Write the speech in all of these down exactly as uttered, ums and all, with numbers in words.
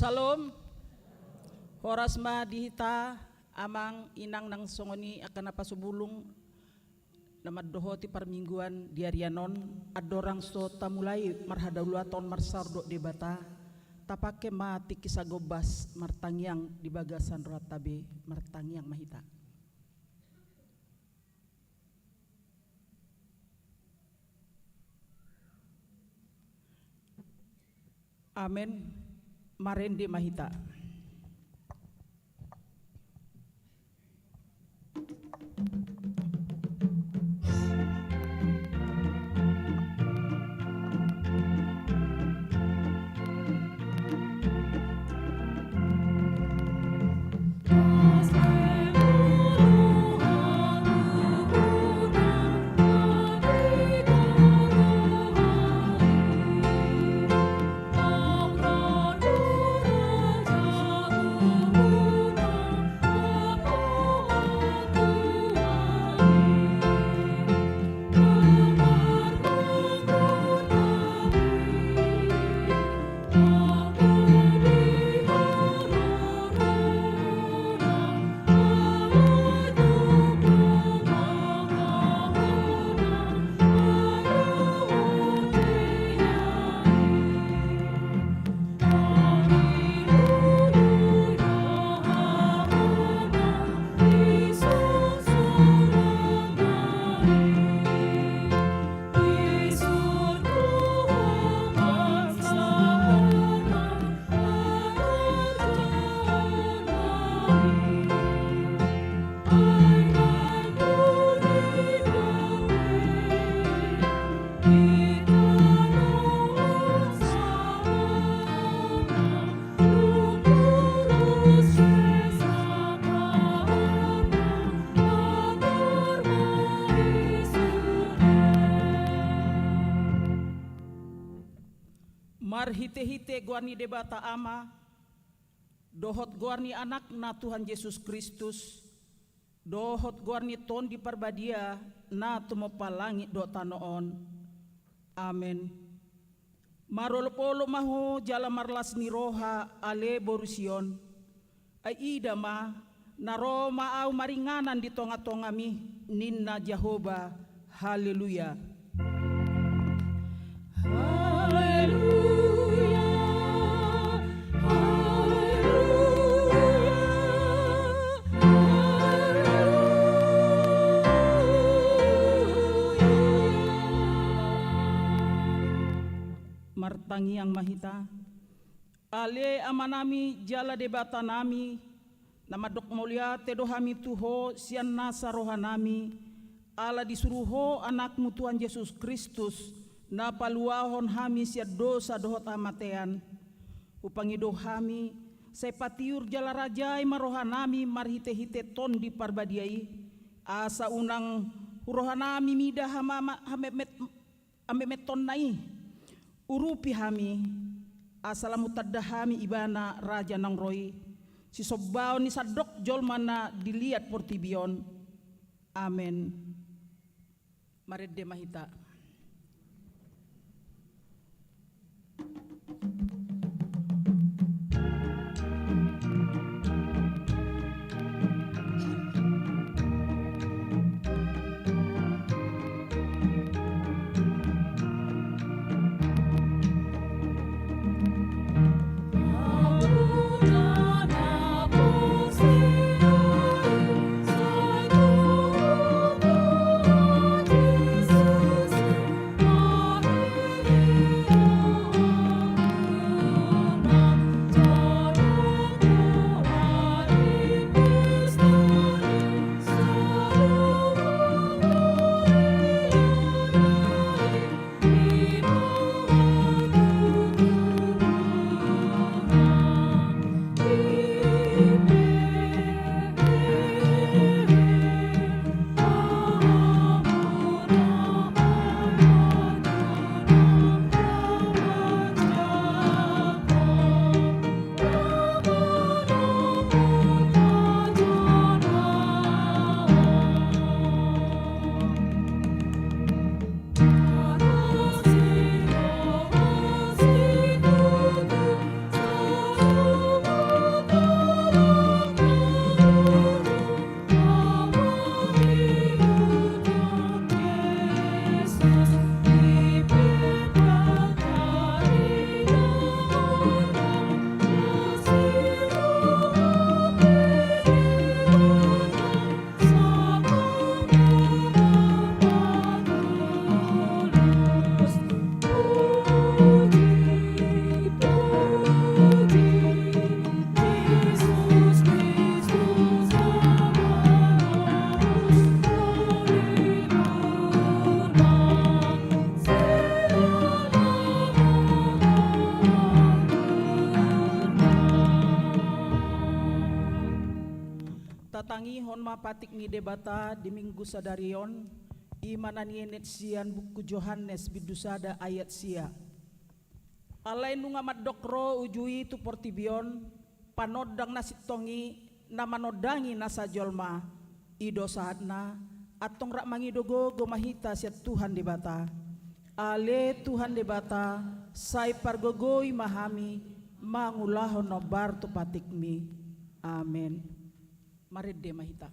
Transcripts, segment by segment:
Salom. Horas ma di hita, amang, inang, nang songon i angka na pasubulung na mandohoti parmingguan di arian on. Andorang so tamulai marhadaulaton marsaor dohot Debata, tapangke ma tingki sagombas martangiang di bagasan rohanta be. Martangiang ma hita. Amen. Marende ma hita. Marhitehite goar ni Debata Ama, dohot goar ni Anakna Tuhan Jesus Kristus, dohot goar ni Tondi Parbadia na tumompa langit dohot tano on. Amen. Marolopolop ma ho jala marlas ni roha, ale boru Sion. Ai ida ma, na ro ma ahu maringanan di tongatongami, ninna Jahowa. Haleluya. Haleluya. Haleluya. Haleluya. Martangiang ma hita. Ale Amanami jala Debatanami, na mandok mauliate do hami tu Ho sian nasa rohanami, ala disuru Ho Anakmu Tuhan Jesus Kristus, na paluahon hami sian dosa dohot hamatean. Hupangido hami, sai patiur jala rajai ma rohanami marhitehite Tondi Parbadia i, asa unang hu rohanami mida hama-, hametmet-, hametmetonna i. Urupi hami, asa lam hutanda hami Ibana Raja naung ro i, sisombaon ni sandok jolma na di liat portibi on. Amen. Marende ma hita. Tatangihon ma patik ni Debata di Minggu sadari on, i ma na nienet sian buku Johannes bindu sada ayat sia. Alai nunga mandok ro uju i tu portibi on, panondang na sintong i, na manondangi nasa jolma, i do sahatna, antong rap mangido gogo ma hita sian Tuhan Debata. Ale Tuhan Debata, sai pargogoi ma hami, mangulahon na hombar tu patikmi. Amen. Marende ma hita.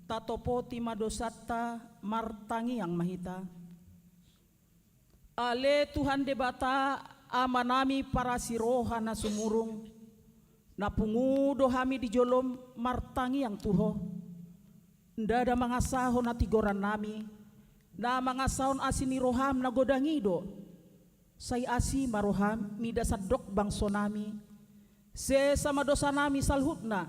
Tatopoti ma dosanta, martangiang ma hita. Ale Tuhan Debata, Amanami parasi roha na sumurung, na pungu do hami di jolom martangiang tu Ho. Ndada mangasahon hatigorannami, na mangasahon asi ni roham na godang i do. Sai asi ma roham mida sandok bangsonami. Sesa ma dosanami saluhutna.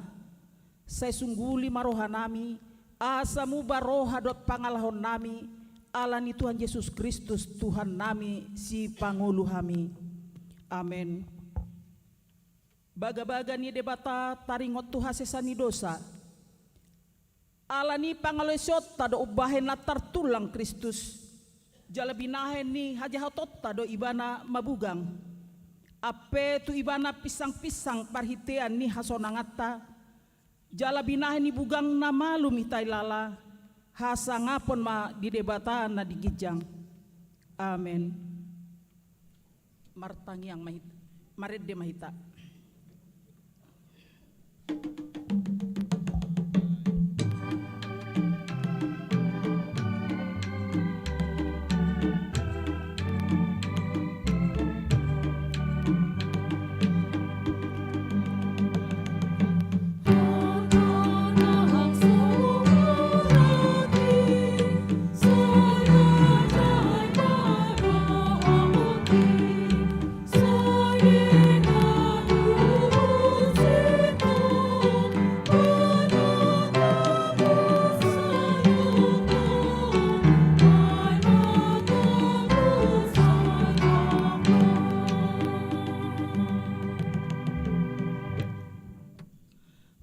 Sai sungguli ma rohanami, asa muba roha dohot pangalahonnami, ala ni Tuhan Jesus Kristus Tuhannami, Sipangolu hami. Amen. Bagabaga ni Debata taringot tu hasesaan ni dosa. Ala ni pangalaosionta do umbahen na tartulang Kristus, jala binahen ni hajahatonta do Ibana mabugang. Ampe tu Ibana pinsangpinsang parhitean ni hasonanganta, jala binahen ni bugang na malum hita hilala, hasangapon ma di Debata na di ginjang. Amen. Martangiang ma hita, marende ma hita.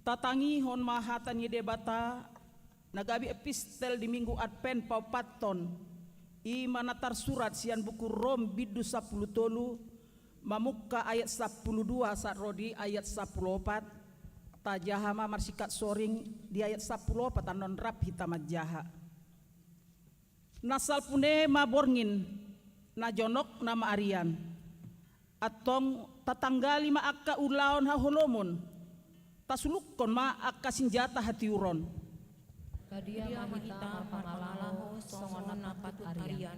Tatangihon ma hata ni Debata, na gabe epistel di Minggu Advent paopathon, i ma na tarsurat sian buku Rom bindu sampulu tolu, mamungka ayat sampulu dua sahat ro di ayat sampulu opat, tajaha ma marsingkat soring di ayat sampulu opat annon rap hita manjaha. Na salpu ne ma borngin, na jonok nama arian. Antong tatanggali ma angka ulaon haholomon, tasulunghon ma angka sinjata hatiuron. Badia ma hita marpangalaho songon na patut arian,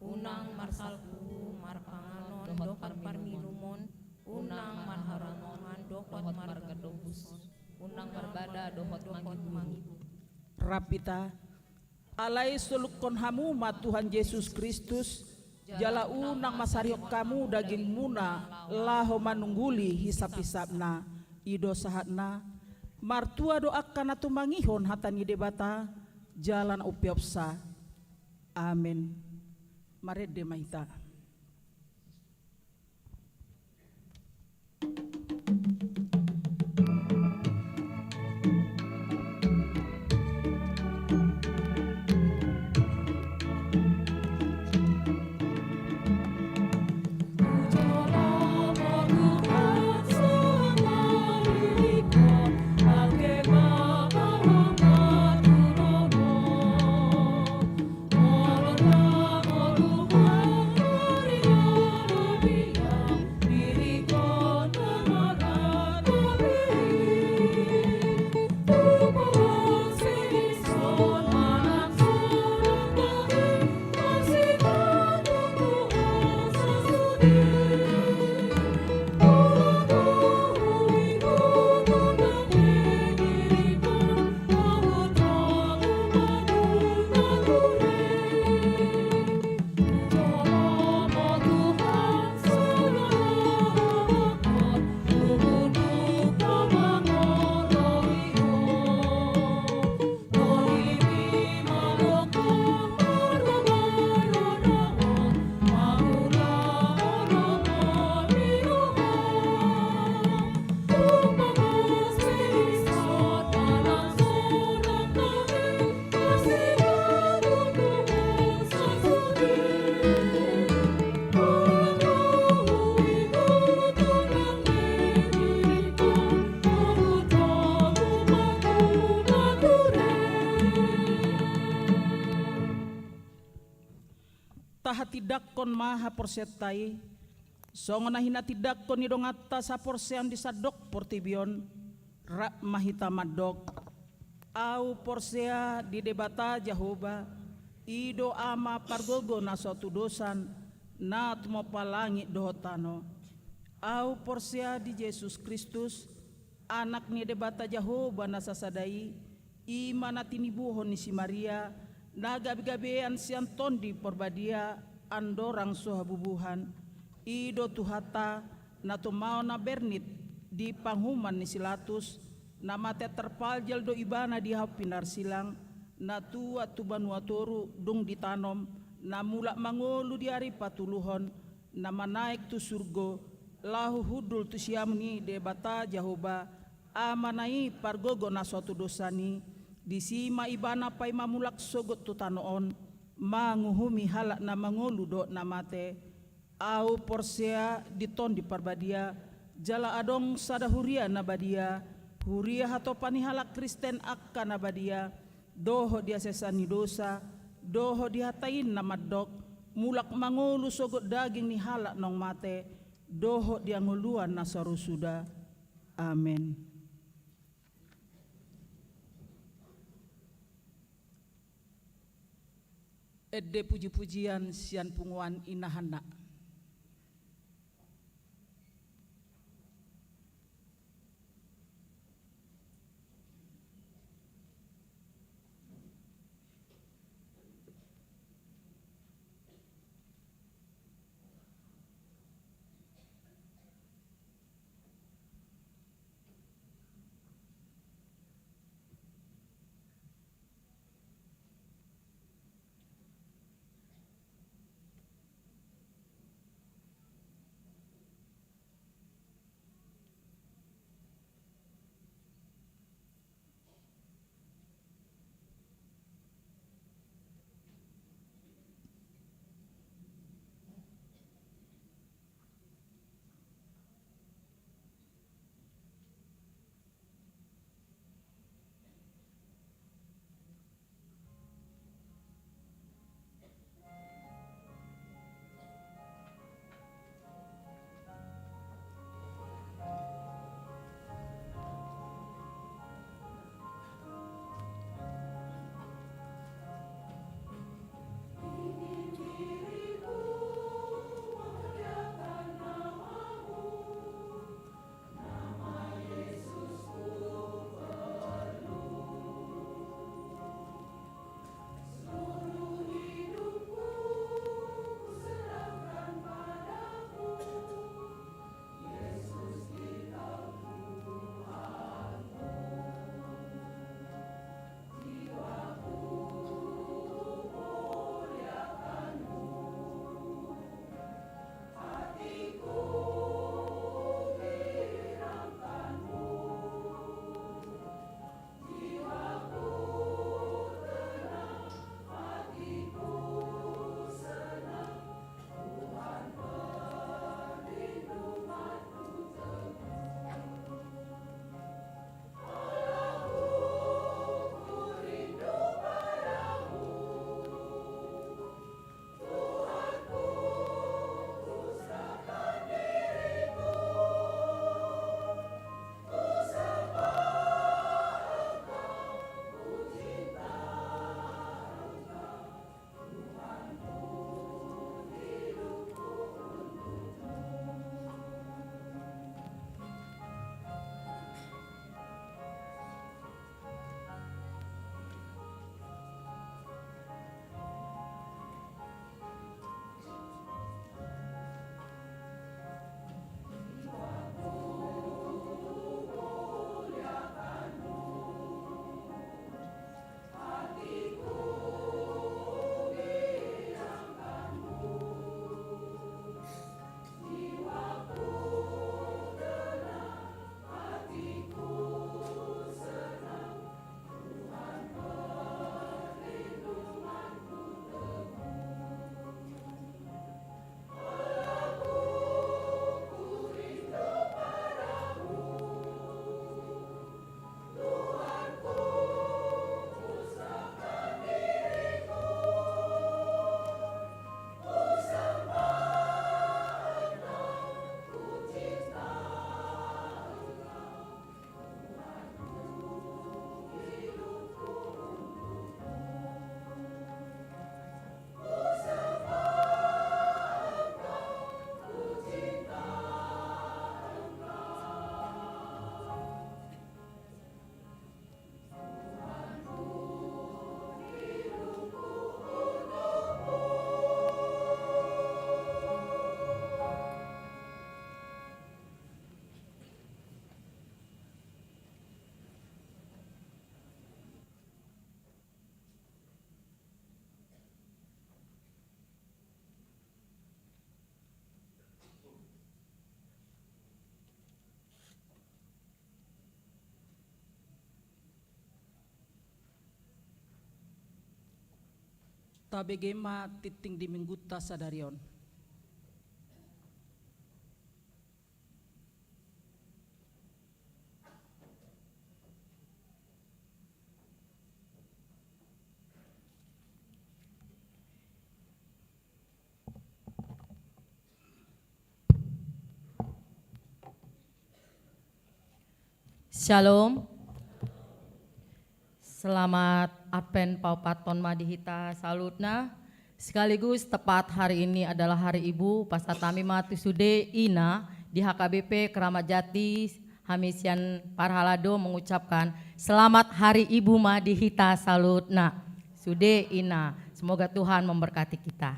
unang marsalpu marpanganon dohot marminumon, unang marharomoan dohot margandobuson, unang marbada dohot mangibur. Rap hita. Alai solukkon hamu ma Tuhan Jesus Kristus, jala unang ma sarihon hamu dagingmuna laho manungguli hisap-hisapna. I do sahatna. Martua do angka na tumangihon hata ni Debata, jala na umpeopsa. Amen. Marende ma hita. Tahatindangkon ma haporseaonta i, songon na hinatindangkon ni donganta saporseaon di sandok portibi on, rap ma hita mandok. Ahu porsea di Debata Jahowa, i do Ama pargogo na so tudosan, na tumompa langit dohot tano. Ahu porsea di Jesus Kristus, Anak ni Debata Jahowa na sasada i, i ma na tinibuhon ni si Maria, na gabegabean sian Tondi Parbadia, andorang so habubuhan. I do Tuhanta, na tumaon na bernit di panguhuman ni si Latus, na mate tarpaljal do Ibana di hau pinarsilang, na tuat tu banua toru dung ditanom, na mulak mangolu di ari patoluhon, na manaek tu surgo, laho hundul tu siamun ni Debata Jahowa, Amana i pargogo na so tudosan i, disi ma Ibana paima mulak sogot tu tano on, manguhumi halak na mangolu dohot na mate. Ahu porsea di Tondi Parbadia, jala adong sada huria na badia, huria hatopan ni halak Kristen angka na badia, dohot di hasesaan ni dosa, dohot di hata i na mandok, mulak mangolu sogot daging ni halak naung mate, dohot di hangoluan na so ro suda. Amen. Ende pujipujian sian punguan Inang Hanna. Tabege ma tingting di minggunta sadari on. Syalom. Selamat Advent paopathon ma di hita saluhutna. Sekaligus tepat hari ini adalah hari ibu, pasahat hami ma tu sude ina di H K B P Keramat Jati, hami sian parhalado mengucapkan selamat hari ibu ma di hita saluhutna. Sude ina, semoga Tuhan memberkati kita.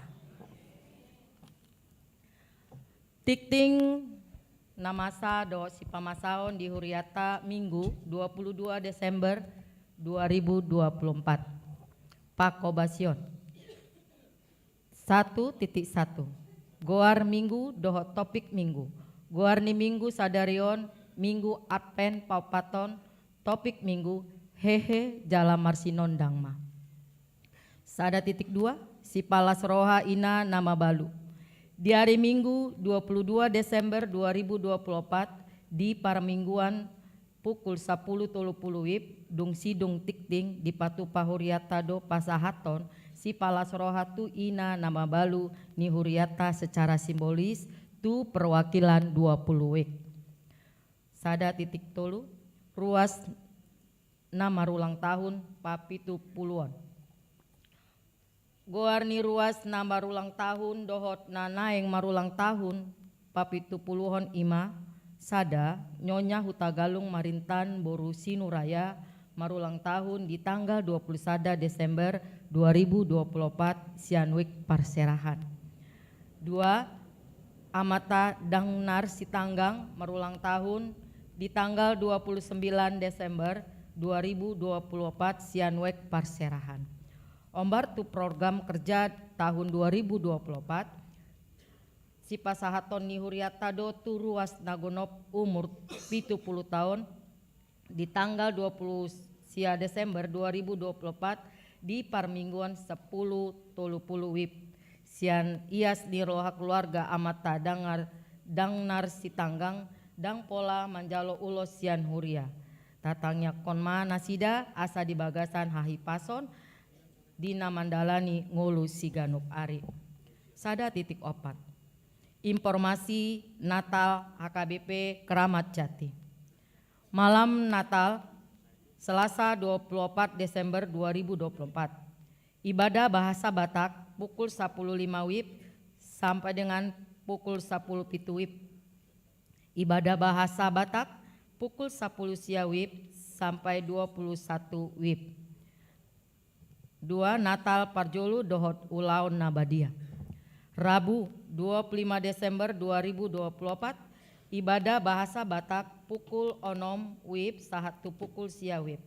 Tingting na masa dohot sipamasaon di huriata Minggu dua puluh dua Desember dua ribu dua puluh empat. Pangkobasion. Satu titik satu. Goar Minggu dohot topik Minggu. Goar ni Minggu sadari on, Minggu Advent paopathon, topik Minggu, hehe jala marsinondang ma. Sada titik dua, sipalas roha ina na mabalu. Di ari Minggu dua puluh dua Desember dua ribu dua puluh empat, di parmingguan pukul sapuluh tolu pulu WIB, dung sidung tingting dipatupa huriata do pasahathon sipalas roha tu ina na mabalu ni huriata secara simbolis tu perwakilan dua pulu WIB. Sada titik tolu, ruas na marulang tahun papitu puluhon. Goar ni ruas na marulang tahun dohot na naeng marulang tahun papitu puluhon i ma: sada, Nyonya Hutagalung Marintan boru Sinuraya, marulang tahun di tanggal dua puluh sada Desember dua ribu dua puluh empat, sian WIB Parserahan. Dua, Amanta Dangnar Sitanggang, marulang tahun di tanggal dua puluh sembilan Desember dua ribu dua puluh empat, sian WIB Parserahan. Ombar tu program kerja tahun dua ribu dua puluh empat, sipasahaton ni huriata do tu ruas na gonop umur pitu pulu taon, di tanggal dua puluh sia Desember dua ribu dua puluh empat, di parmingguan sapuluh tolu pulu WIB. Sian ias ni roha keluarga Amanta Dangnar, Dangnar Sitanggang, ndang pola manjalo ulos sian huria. Tatangiangkon ma nasida asa di bagasan hahipason di na mandalani ngolu siganup ari. Sada titik opat. Informasi Natal H K B P Keramat Jati. Malam Natal, Selasa dua puluh empat Desember dua ribu dua puluh empat. Ibadah bahasa Batak pukul sapuluh lima WIB sampai dengan pukul sapuluh pitu WIB. Ibadah bahasa Batak pukul sapuluh sia WIB sampai dua puluh satu WIB. Dua, Natal parjolo dohot ulaon na badia. Rabu, dua puluh lima Desember dua ribu dua puluh empat, ibadah bahasa Batak pukul onom WIB sahat tu pukul sia WIB.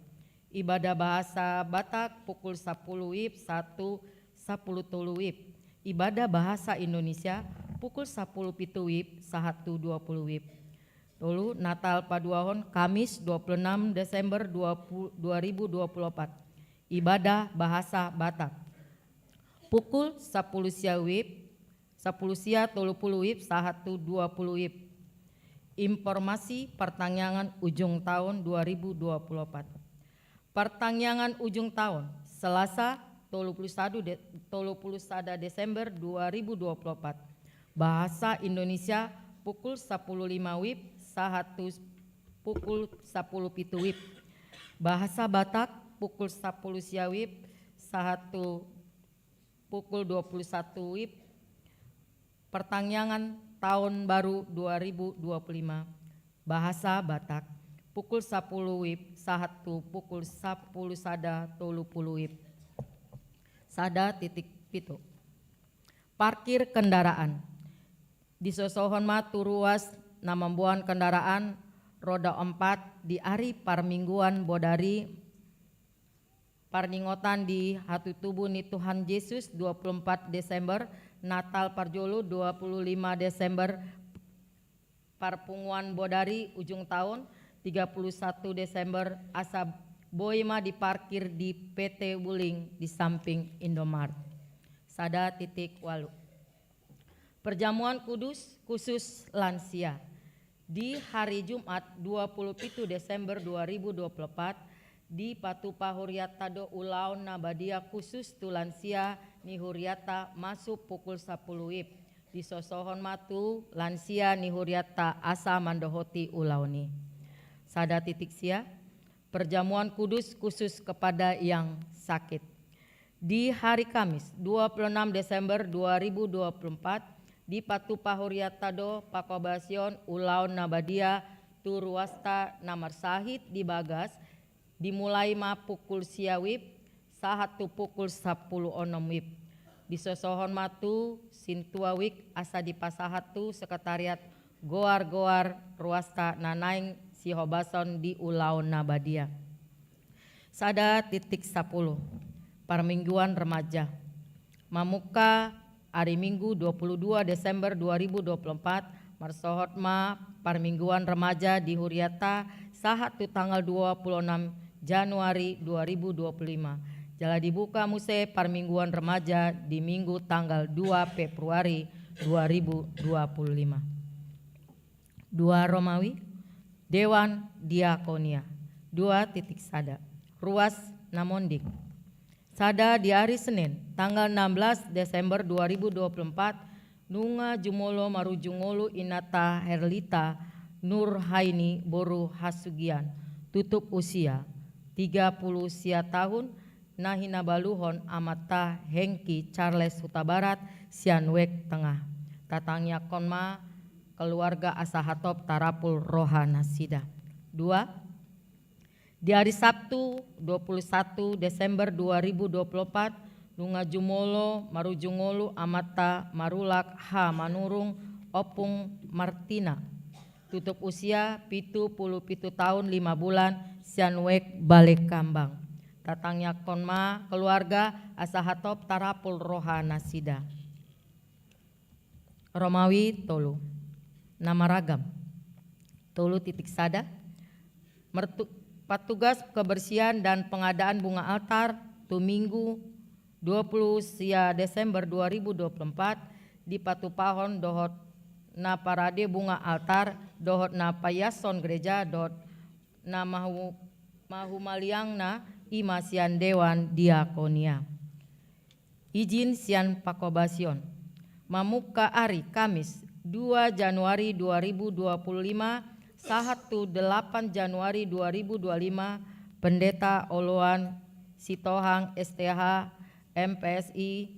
Ibadah bahasa Batak pukul sapuluh WIB sahat tu sapuluh tolu WIB. Ibadah bahasa Indonesia pukul sapuluh pitu WIB sahat tu dua puluh WIB. Tolu, Natal paduahon, Kamis dua puluh enam Desember dua puluh, dua ribu dua puluh empat. Ibadah bahasa Batak. Pukul sapuluh sia WIB, sapuluh sia tolu pulu WIB sahat tu dua pulu WIB. Informasi partangiangan ujung tahun dua ribu dua puluh empat. Partangiangan ujung tahun, Selasa, tolu pulu sada De-, tolu pulu sada Desember dua ribu dua puluh empat. Bahasa Indonesia pukul sapuluh lima WIB sahat tu pukul sapuluh pitu WIB. Bahasa Batak pukul sapuluh sia WIB sahat tu pukul dua pulu satu WIB. Partangiangan Tahun Baru dua ribu dua puluh lima, bahasa Batak, pukul sapuluh WIB sahat tu pukul sapuluh sada tolu pulu WIB. Sada titik pitu. Parkir kendaraan. Disosohon ma tu ruas na mamboan kendaraan roda empat di ari parmingguan bodari parningotan di hatutubu ni Tuhan Jesus, dua pulu empat Desember, Natal parjolo, dua pulu lima Desember, parpunguan bodari ujung tahun, tiga pulu satu Desember, asa boi ma diparkir di P T Wuling di samping Indomart. Sada titik walu. Perjamuan kudus khusus lansia. Di hari Jumat, dua puluh pitu Desember dua ribu dua puluh empat, dipatupa hurianta do ulaon na badia khusus tu lansia ni hurianta masuk pukul sapuluh wib. Disosohon ma tu lansia ni hurianta asa mandohoti ulaon i. Sada titik sia. Perjamuan kudus khusus kepada yang sakit. Di hari Kamis, dua puluh enam Desember dua ribu dua puluh empat, dipatupa hurianta do pakobasion ulaon na badia tu ruasta na marsahit di bagas, dimulai ma pukul sia wib, sahat tu pukul sapuluh onom wib. Disosohon ma tu sintua wik asa dipasahat tu sekretariat goar-goar ruasta na naeng sihobason di ulaon na badia. Sada titik sapuluh. Parmingguan remaja. Mamungka ari Minggu dua puluh dua Desember dua ribu dua puluh empat, marsohot ma parmingguan remaja di hurianta sahat tu tanggal dua puluh enam Januari dua ribu dua puluh lima. Jala dibuka muse parmingguan remaja di Minggu tanggal dua Februari dua ribu dua puluh lima. Dua Romawi, Dewan Diakonia. Dua titik sada. Ruas na monding. Sada di ari Senin, tanggal enam belas Desember dua ribu dua puluh empat, nunga jumolo marujung ngolu inanta Herlita Nurhaini boru Hasugian, tutup usia tiga puluh sia tahun, na hinabaluhon amanta Hengki Charles Hutabarat sian Wijk Tengah. Tatangiangkon ma keluarga asa hatop tarapul roha nasida. Dua, di ari Sabtu, dua puluh satu Desember dua ribu dua puluh empat, nunga jumolo marujung ngolu amanta Marulak H Manurung, Ompung Martina, tutup usia pitu puluh pitu tahun lima bulan, sian Wijk Balekambang. Tatangiangkon ma keluarga asa hatop tarapul roha nasida. Romawi tolu. Na maragam. Tolu titik sada. Mertu-, petugas kebersihan dan pengadaan bunga altar tu Minggu dua puluh sia Desember dua ribu dua puluh empat, dipatupahon dohot na parade bunga altar, dohot na paiashon gereja, dohot na mahu-, mahumaliangna i ma sian Dewan Diakonia. Ijin sian pakobasion. Mamungka ari Kamis, dua Januari dua ribu dua puluh lima, sahat tu delapan Januari dua ribu dua puluh lima, Pendeta Oloan Sitohang, S T H, M P S I,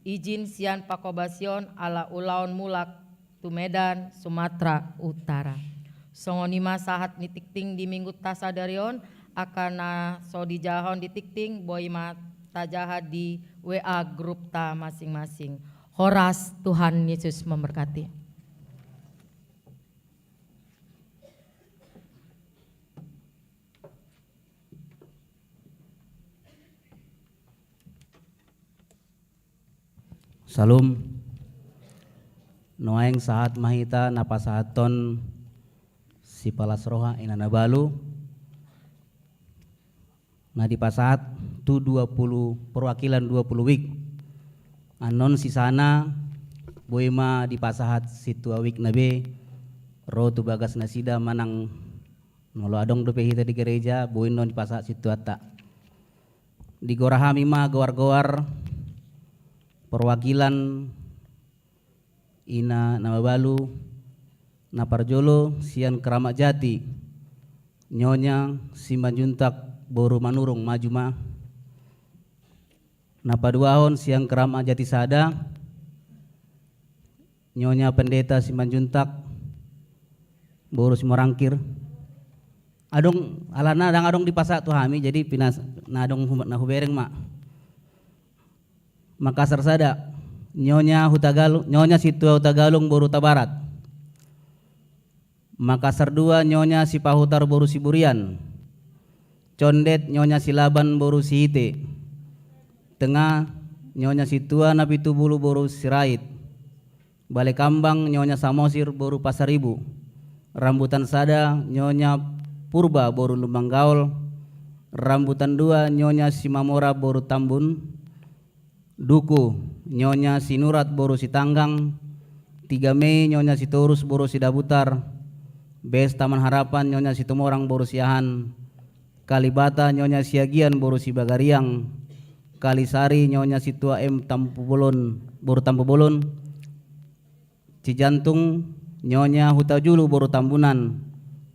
ijin sian pakobasion ala ulaon mulak tu Medan, Sumatera Utara. Songon i ma sahat ni tingting di Minggu ta sadari on, angka na so dijahahon di tingting, boi ma tajaha di W A grup ta masing-masing. Horas, Tuhan Yesus memberkati. Syalom. Nuaeng sahat ma hita na pasahathon sipalas roha ina na balu na dipasahat tu dua puluh, perwakilan dua puluh wik. Annon sisana boi ma dipasahat sintua wik na be ro tu bagas nasida manang molo adong dope hita di gereja, boi annon dipasahat sintuanta. Digora hami ma goar-goar perwakilan ina na mabalu. Na parjolo sian Keramat Jati, Nyonya Simanjuntak boru Manurung, maju ma. Na paduahon sian Keramat Jati Sada, Nyonya Pendeta Simanjuntak boru Simorangkir. Adong, alana ndang adong dipasahat tu hami, jadi pinas-, na adong hu-, na hubereng ma. Makassar Sada, Nyonya Hutagalung, Nyonya Sintua Hutagalung boru Tabarat. Makassar Dua, Nyonya Sipahutar boru Siburian. Condet, Nyonya Silaban boru Sihite. Tengah, Nyonya Sintua Napitupulu boru Sirait. Balekambang, Nyonya Samosir boru Pasaribu. Rambutan Sada, Nyonya Purba boru Lumban Gaol. Rambutan Dua, Nyonya Simamora boru Tambun. Duku, Nyonya Sinurat boru Sitanggang. Tiga Mei, Nyonya Sitorus boru Sidabutar. B S Taman Harapan, Nyonya Situmorang boru Siahaan. Kalibata, Nyonya Siagian boru Sibagariang. Kalisari, Nyonya Situa M Tampubolon boru Tampubolon. Cijantung, Nyonya Hutajulu boru Tambunan.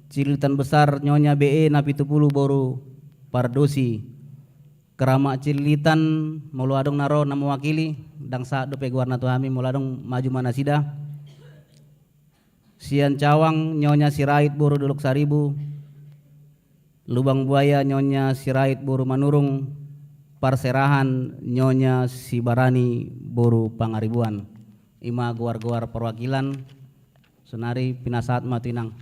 Cililitan Besar, Nyonya B E Napitupulu boru Pardosi. Keramat Cililitan, molo adong na ro na mewakili, ndang sahat dope goarna tu hami, molo adong maju ma nasida. Sian Cawang, Nyonya Sirait boru Dolok Saribu. Lubang Buaya, Nyonya Sirait boru Manurung. Parserahan, Nyonya Sibarani boru Pangaribuan. I ma goar-goar perwakilan. Sonari pinasahat ma tu inang.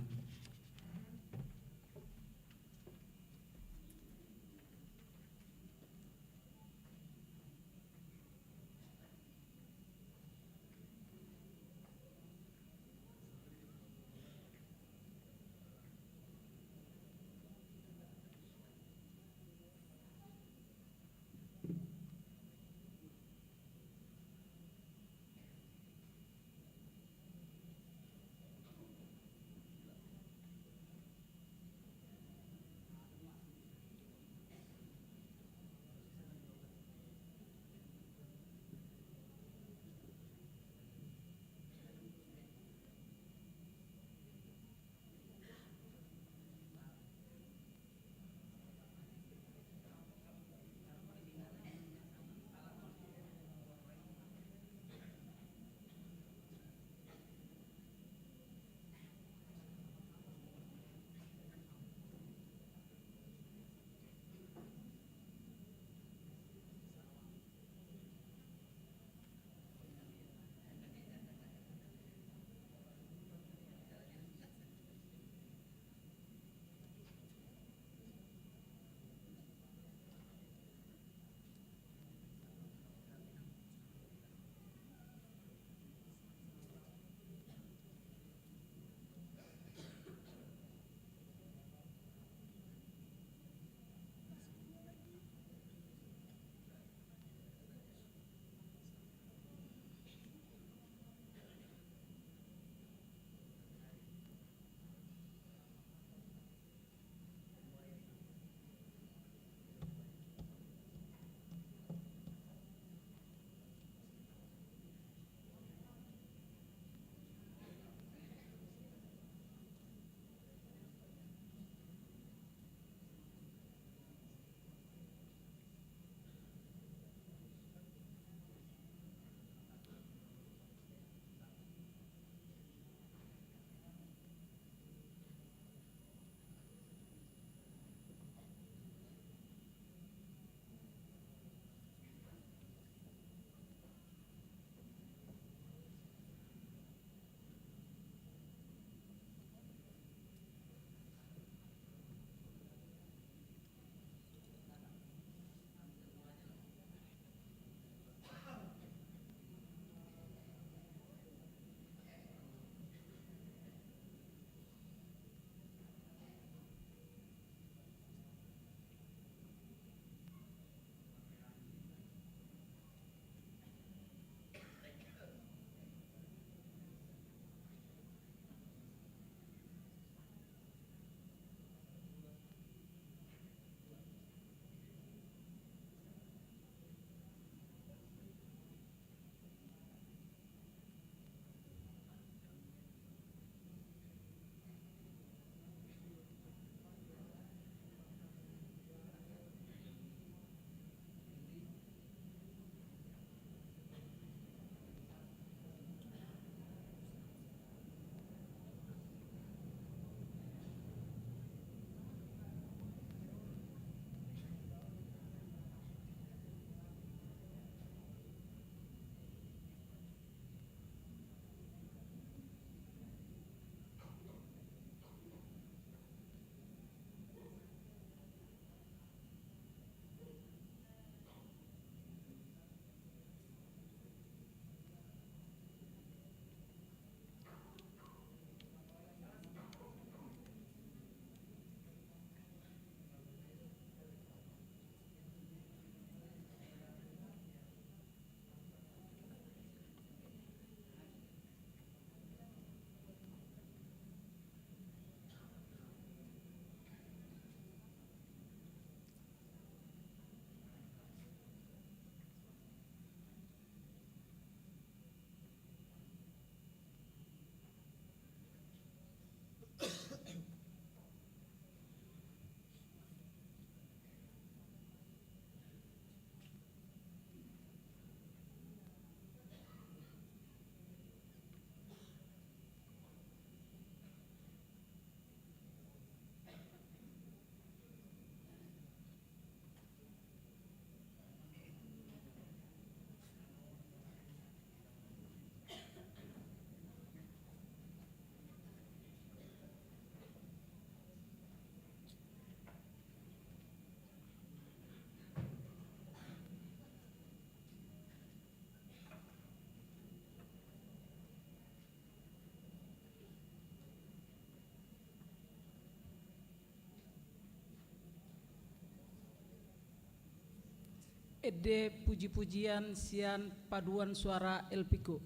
Ende puji-pujian sian paduan suara Elpiko.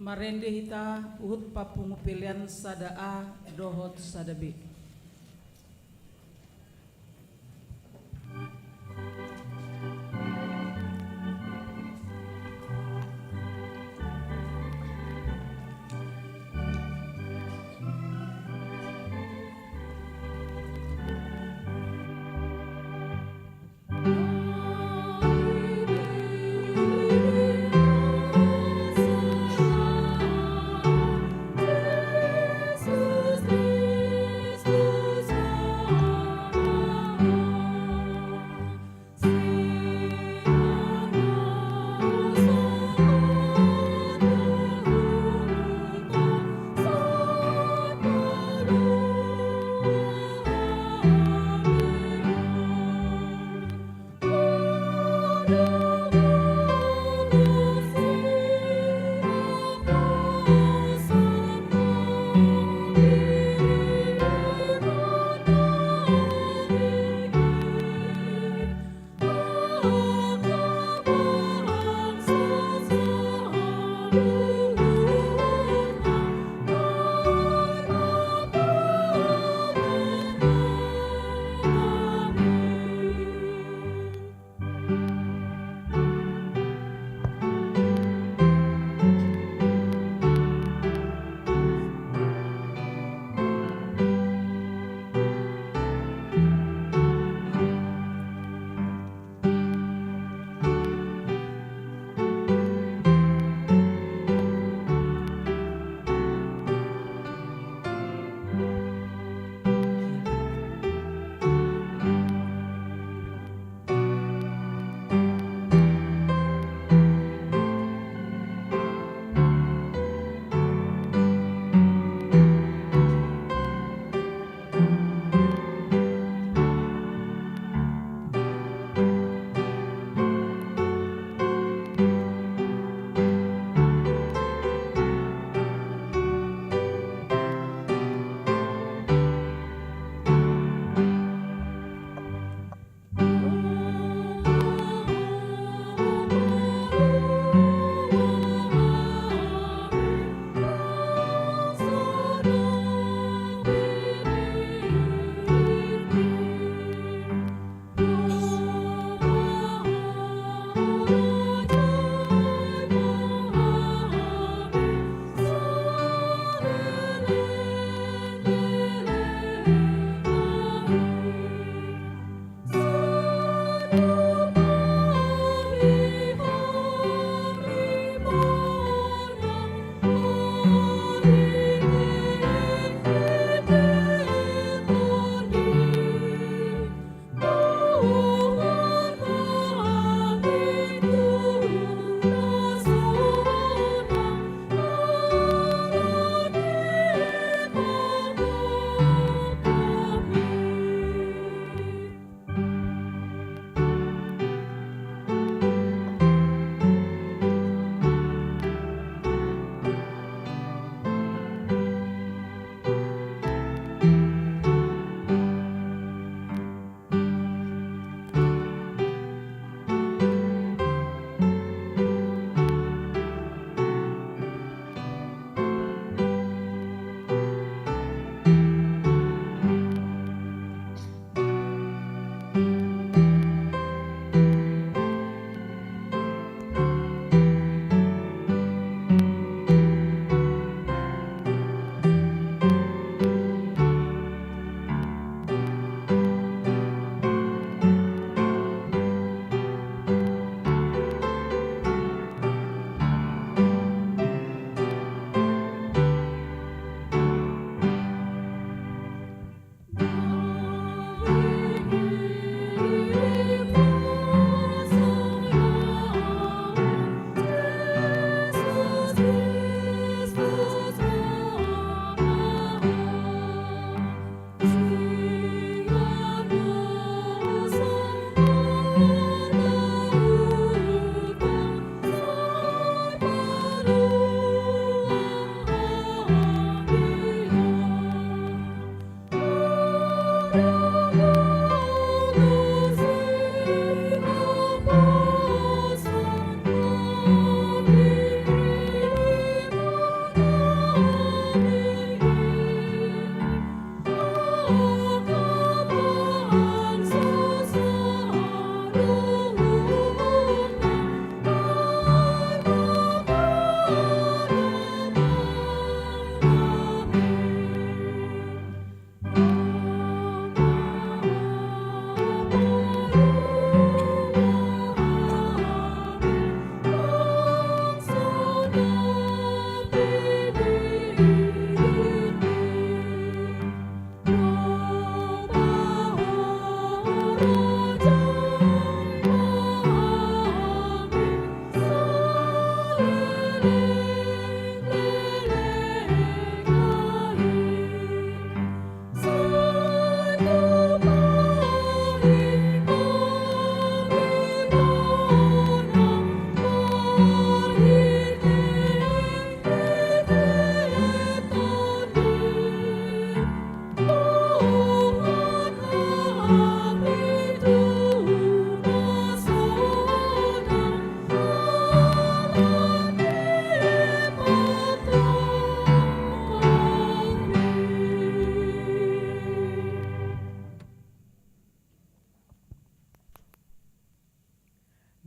Marende hita huhut papungu pelean sada A dohot sada B.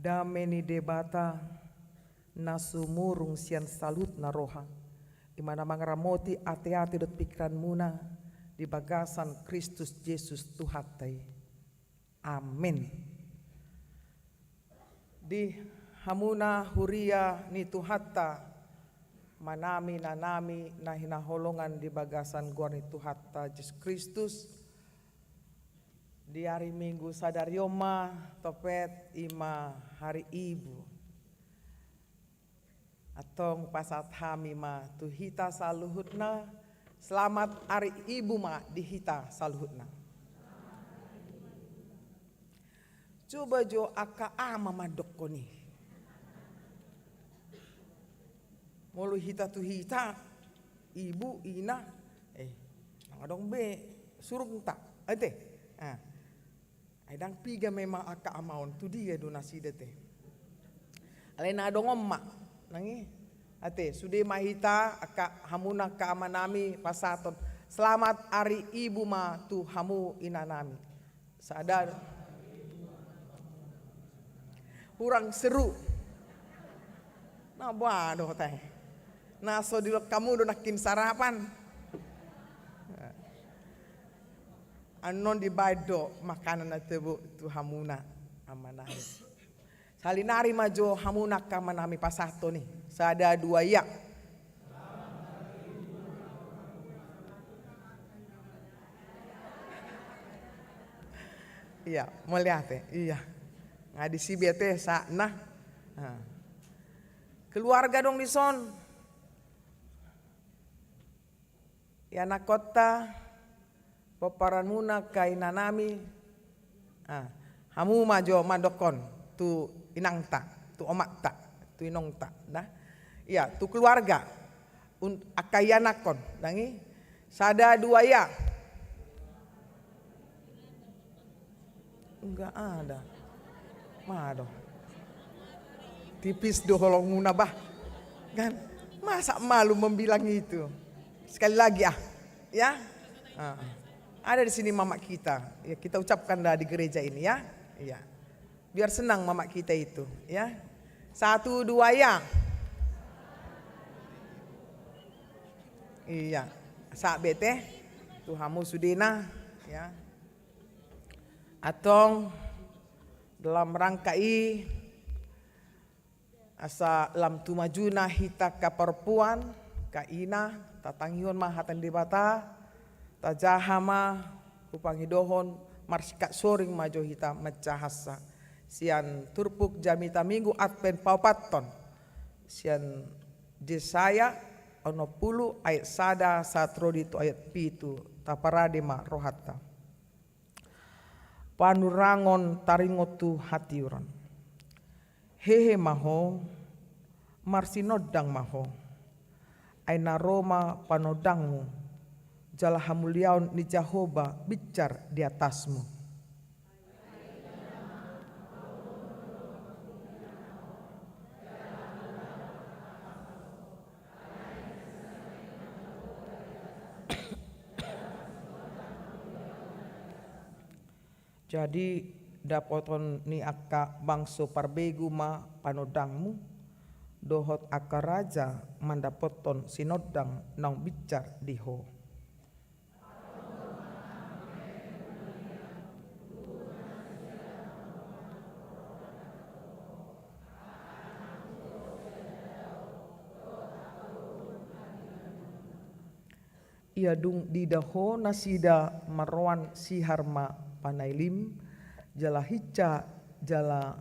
Dame ni Debata na sumurung sian saluhutna roha, i ma na mangaramoti ateate dohot pingkiranmuna di bagasan Kristus Jesus Tuhanta i. Amen. Di hamuna huria ni Tuhanta, amanami, inanami na hinaholongan di bagasan goar ni Tuhanta Jesus Kristus, di ari Minggu sadari on ma topet i ma hari Ibu. Antong pasahat hami ma tu hita saluhutna, selamat ari Ibu ma di hita saluhutna. Coba jo angka ama mandokkon i. Molo hita tu hita, ibu, ina, eh, ndang adong be surungta, ate. Ah. Ai ndang piga memang angka ama on, tu dia do nasida te. Alai na adong on ma, nang i. Ate, sude ma hita, angka hamuna angka amanami pasahathon selamat ari Ibu ma tu hamu inanami. Sada. Hurang seru. Na boha do hota i. Na so dilok hamu do nangkin sarapan. Annon dibaen do makanan na tabo tu hamuna amanami. Sahali nari ma jo hamuna angka amanami pasahathon i. Sada, dua, ia. Ia, mauliate, ia. Nga disi be ate sahatna. Nah. Keluarga adong dison. Ianakkonta, pomparanmuna, angka inanami. Ah, hamu ma jo mandokkon tu inangta, tu omakta, tu inongta, nah. Ia, tu keluarga, un-, angka ianakkon, nang i. Sada, dua, ia. Nggak ada. Madong. Tipis do holongmuna bah. Kan? Masa malu membilang itu. Sekali lagi ah. Ya. Ah. Ada di sini mamak kita. Ya, kita ucapkan dah di gereja ini ya. Iya. Biar senang mamak kita itu, ya. Satu, dua, ya. Iya. Sahat be ate. Tu hamu sudena, ya. Antong dalam rangka i, asa lam tu majuna hita angka parompuan, angka ina, tatangihon ma hata ni Debata, tajaha ma, hupangidohon, marsingkat soring ma jo hita manjahansa. Sian turpuk jamita Minggu Advent paopathon, sian Jesaya onom pulu ayat sada sahat ro di tu ayat pitu, taparade ma rohanta. Panurangon taringot tu hatiuron. Hehe ma ho, marsinondang ma ho. Ai na ro ma panondangmu, jala hamuliaon ni Jahowa binsar di atasmu. Jadi, dapoton ni angka bangso parbegu ma panondangmu, dohot angka raja mandapothon sinondang naung binsar di ho. Ia dung diida ho nasida marroan sihar ma panailim, jala hinsa jala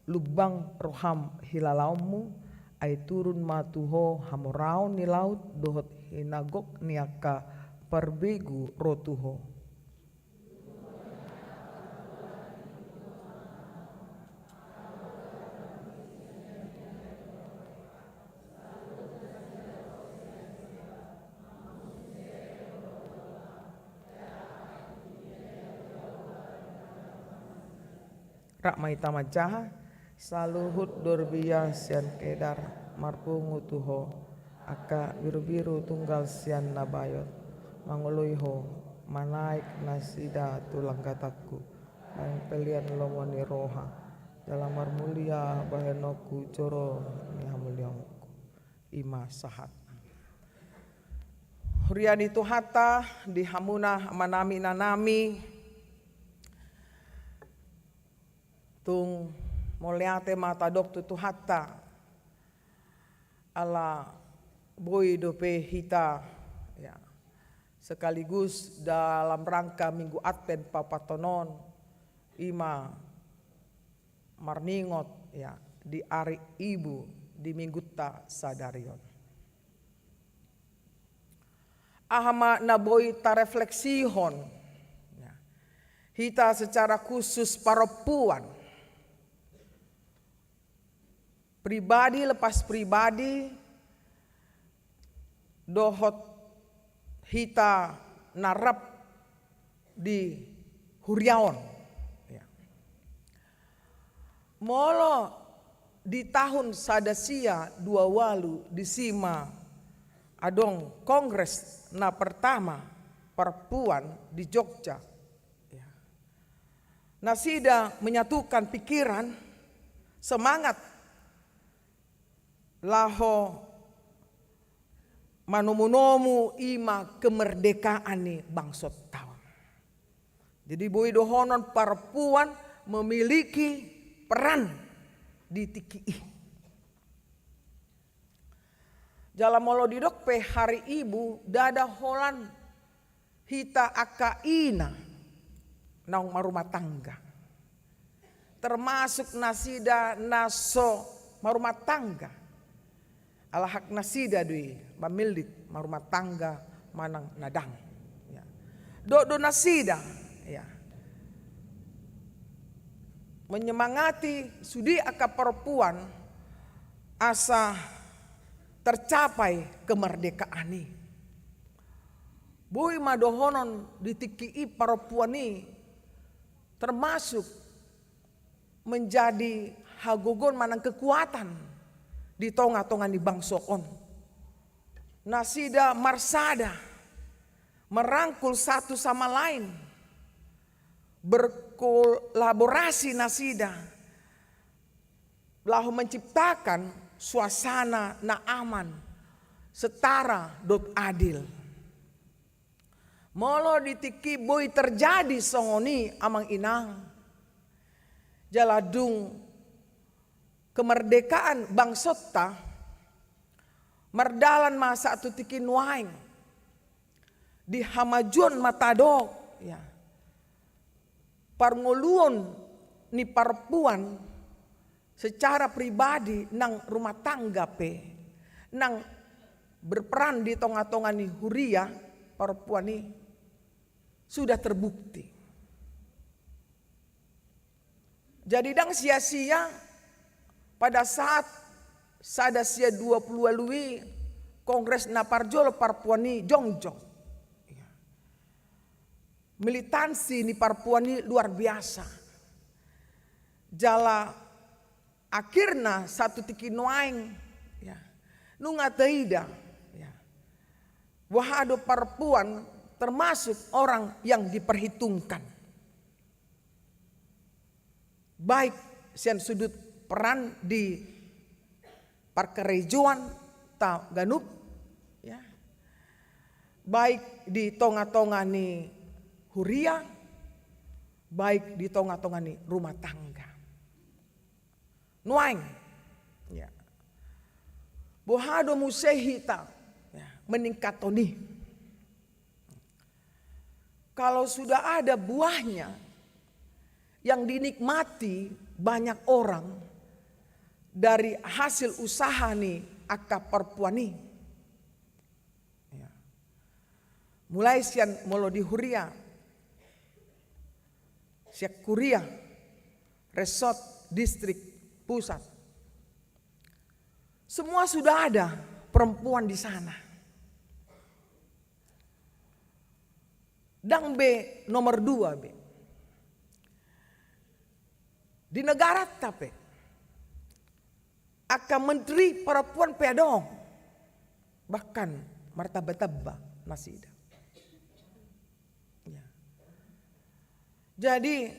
lumbang roham hilalaonmu, ai turun ma tu ho hamoraon ni laut dohot hinagok ni angka parbegu ro tu ho. Rap ma hita manjaha. Saluhut dorbia sian Kedar marpungu tu ho, angka birubiru tunggal sian Nabaot mangoloi ho, manaek nasida tu langgatangku, bahen pelean lomo ni roha, Jala marmulia bahenonku joro ni hamuliaonku. I ma sahat. Huria ni Tuhanta, di hamuna amanami inanami, tung mauliate ma tadok tu Tuhanta, ala boi dope hita, ya, sekaligus dalam rangka Minggu Advent paopathon on, i ma marningot, ya, di ari Ibu di minggunta sadari on. Aha ma na boi tarefleksihon, ya, hita secara khusus parompuan, pribadi lepas pribadi, dohot hita na rap di huria on. Ya. Molo di tahun sada sia dua ualu disi ma adong kongres na pertama parompuan di Jogja. Ya. Nasida menyatukan pikiran, semangat, laho manomu-nomu i ma kemerdekaan ni bangsonta on. Jadi boi dohonon parompuan memiliki peran di tingki i. Jala molo didok pe hari Ibu, ndada holan hita angka ina naung marumah tangga, termasuk nasida na so marumah tangga, ala hak nasida do i mamillit marumah tangga manang na ndang. Ya. Dohot do nasida, ya, menyemangati sude angka parompuan asa tercapai kemerdekaan i. Boi ma dohonon di tingki i parompuan i termasuk menjadi hagogoon manang kekuatan di tonga-tonga ni bangso on. Nasida marsada, merangkul satu sama lain, berkolaborasi nasida, laho menciptakan suasana na aman, setara dohot adil. Molo di tingki boi terjadi songon i amang inang, jala dung kemerdekaan bangsonta, mardalan ma sahat tu tingki nuaeng, di hamajuon ma tadok, ya, parngoluon ni parompuan secara pribadi nang rumah tangga pe, nang berperan di tonga-tonga ni huria, parompuan i sudah terbukti. Jadi ndang sia-sia pada saat sada sia dua pulu ualu i kongres na parjolo parompuan i jongjong. Militansi ni parompuan i luar biasa. Jala akhirna sahat tu tingki nuaeng, ya, nunga taida, ya, boha do parompuan termasuk orang yang diperhitungkan. Baik sian sudut peran di parkarejoanta ganup, ya, baik di tonga-tonga ni huria, baik di tonga-tonga ni rumah tangga. Nuaeng, ya, boha do muse hita, ya, meningkathon i? Kalau sudah ada buahnya yang dinikmati banyak orang dari hasil usaha ni angka parompuan i. Ya. Mulai sian molo di huria, sian kuria, resort, distrik, pusat. Semua sudah ada perempuan di sana. Ndang be nomor dua be. Di negaranta pe, angka menteri perempuan pe adong, bahkan martamba-tamba nasida. Ya. Jadi,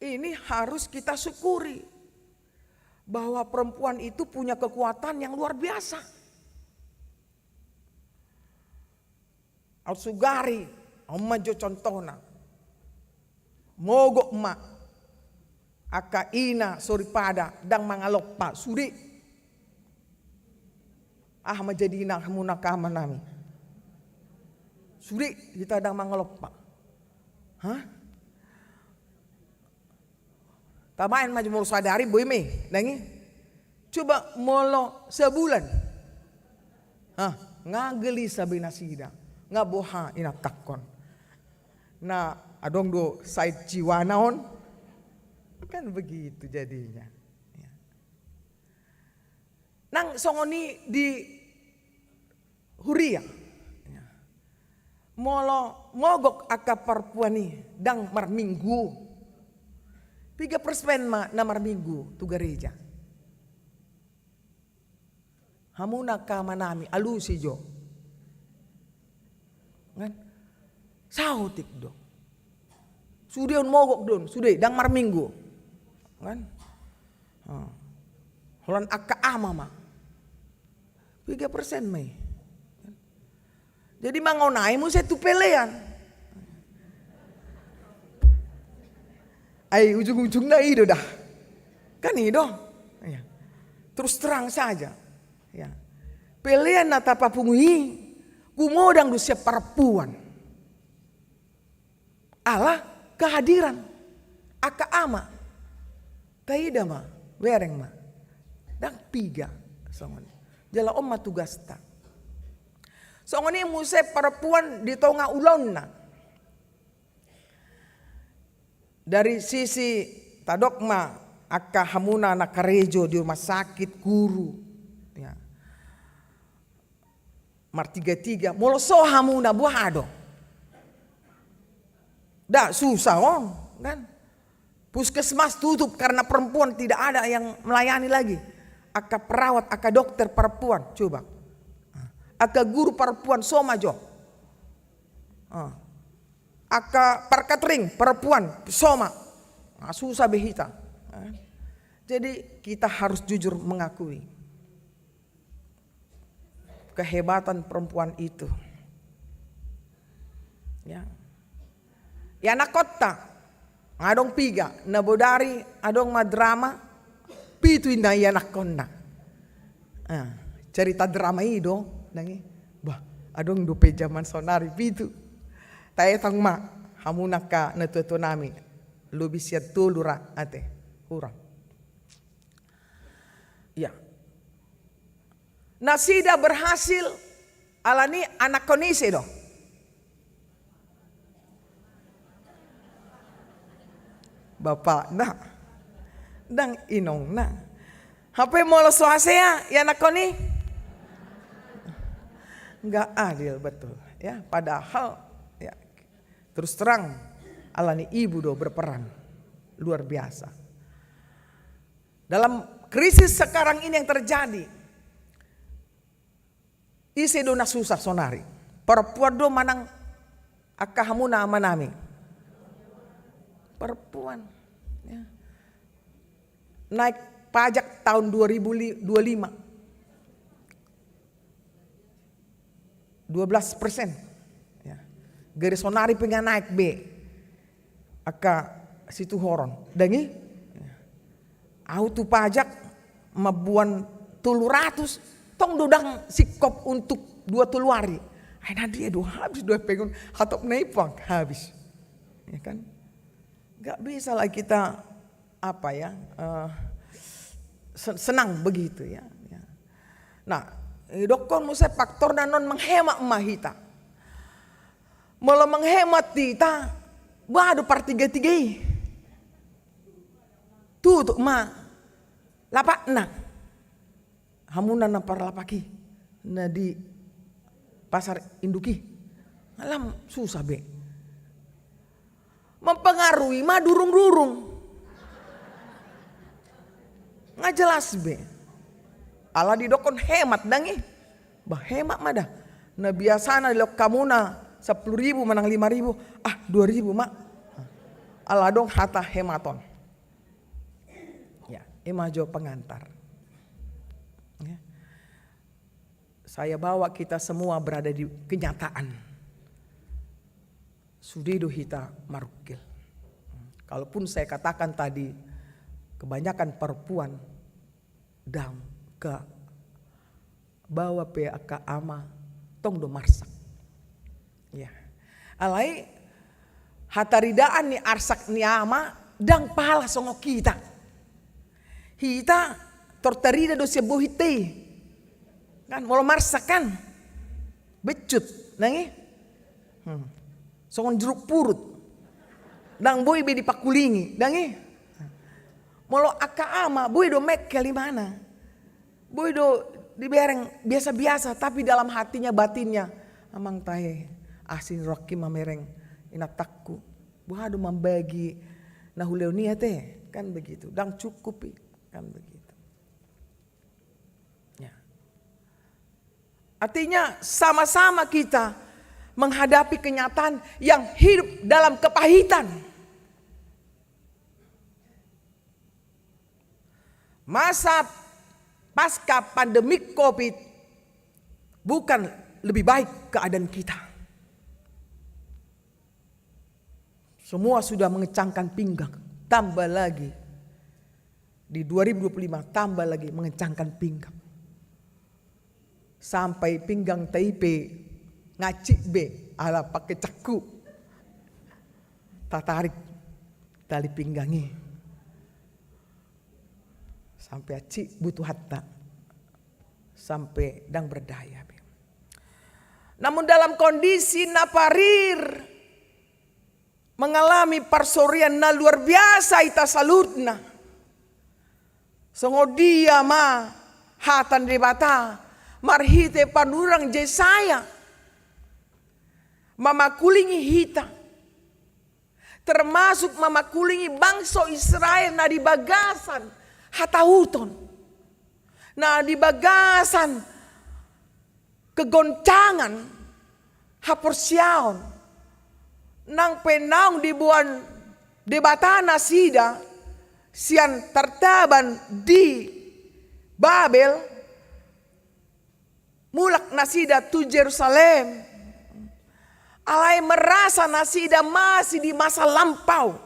Ini harus kita syukuri bahwa perempuan itu punya kekuatan yang luar biasa. Au sugari, au ma jo contohna. Mogok ma angka ina soripada ndang mangalompa, sude. Aha ma jadina hamuna angka amanami? Sude hita ndang mangalompa. Hah? Tabaen ma jo molo sadari boi ma i, ndang i. Coba molo sabulan. Hah, nga gelisah be nasida. Nga boha inantangkon. Na adong do side jiwana on. Kan begitu jadinya. Ya. Nang songon i di huria. Molo mogok angka parpuan i ndang marminggu, piga persen ma na marminggu tu gareja? Hamuna angka amanami, alusi jo. Kan? Saotik do. Sude on mogok do on, sude, ndang marminggu. Kan? Ah. Holan angka ama ma. Piga persen ma i. Jadi mangonai muse tu pelean. Ai ujung-ujungna i do dah. Kan i do. Ya. Terus terang saja. Ya. Pelean na tapapungu i, gumodang do sian parpuan. Ala kehadiran angka ama. Taida ma, bereng ma. Ndang piga songon i. Jala on ma tugasta. Songon i muse parpuan di tonga ulaonna. Dari sisi tadok ma angka hamuna na karejo di rumah sakit, guru. Ya. Martiga-tiga, molo so hamuna boha do? Nda, susah on, kan? Puskesmas tutup karena perempuan tidak ada yang melayani lagi. Angka perawat, angka dokter perempuan, coba. Angka guru perempuan, so ma jo. Ah. Angka parkatering perempuan, so ma. Ah, susah be hita. Ah. Jadi kita harus jujur mengakui kehebatan perempuan itu. Ya. Ianakkonta, adong piga, na bodari adong ma drama, pitu inna ianakkonna. Ah, cerita drama i do, ndang i. Bah, adong dope jaman sonari pitu. Taetang ma, hamuna angka natua-tua nami, lobi sian tolu ra ate, hurang. Ya. Nasida berhasil alani anakkon ise do? Bapakna. Ndang inongna. Hape molo so hasea ianakkon i? Nggak adil, betul. Ya, padahal, ya, terus terang, alani ibu do berperan luar biasa. Dalam krisis sekarang ini yang terjadi, ise do na susah sonari? Perempuan do manang angka hamuna amanami? Perempuan. Ya. Naik pajak tahun dua ribu dua puluh lima. Dua belas persen. Ya. Gari sonari pe nga naik be. Angka situhoron. Ndang i? Au tu pajak mamboan tolu ratus, tong do ndang singkop untuk dua tolu ari. Ai na dia do habis do hepeng on, hatop na i pang habis. Ya kan? Nggak bisa lah kita apa ya, eh, se-, senang begitu ya. Ya. Nah, didokkon muse faktorna on menghemat ma hita. Molo menghemat hita, boha do partiga-tiga i? Tutup ma lapakna. Hamuna na parlapak i, na di pasar induk i. Alam susah be. Mempengaruhi ma durung-durung. Nga jelas be. Ala didokkon hemat ndang i. Bah, hemat ma da. Na biasana dilok hamuna sampulu ribu manang lima ribu, ah, dua ribu ma. Ala adong hata hematon. Ima jo pengantar. Ya. Saya bawa kita semua berada di kenyataan. Sude do hita marungkil. Kalaupun saya katakan tadi, kebanyakan perempuan, ndang, ke bawah pe angka ama tong do marsak. Ya. Alai hataridaan ni arsak ni ama ndang pala songon hita. Hita tor tarida do sian bohit i. Kan, molo marsak kan. Becut, ndang i? Hmm. Songon jeruk purut. Ndang boi be dipakulingi, ndang i? Molo angka ama, boi do mekkel imana. Boi do dibereng biasa-biasa, tapi dalam hatinya, batinnya, "Amang tahe, asi ni rohangki mamereng inantangku. Boha do mambagi na hulehon i ate?" Kan begitu. Ndang cukup i, kan begitu. Ya. Artinya, sama-sama kita menghadapi kenyataan yang hidup dalam kepahitan. Masa pasca pandemi covid bukan lebih baik keadaan kita. Semua sudah mengencangkan pinggang, tambah lagi di dua ribu dua puluh lima, tambah lagi mengencangkan pinggang. Sampai pinggang ta i pe ngancit be ala pake cangkuk. Tatarik tali pinggang i. Sampai ancit butuhanta. Sampai ndang berdaya be. Namun dalam kondisi na parir, mengalami parsorian na luar biasa hita saluhutna. Songon dia ma hata ni Debata marhite panurirang Jesaya mamakulingi hita, termasuk mamakulingi bangso Israel na di bagasan hatahuton, na di bagasan kegoncangan haporseaon, nang pe naung diboan Debata nasida sian tartaban di Babel, mulak nasida tu Jerusalem, alai merasa nasida masih di masa lampau,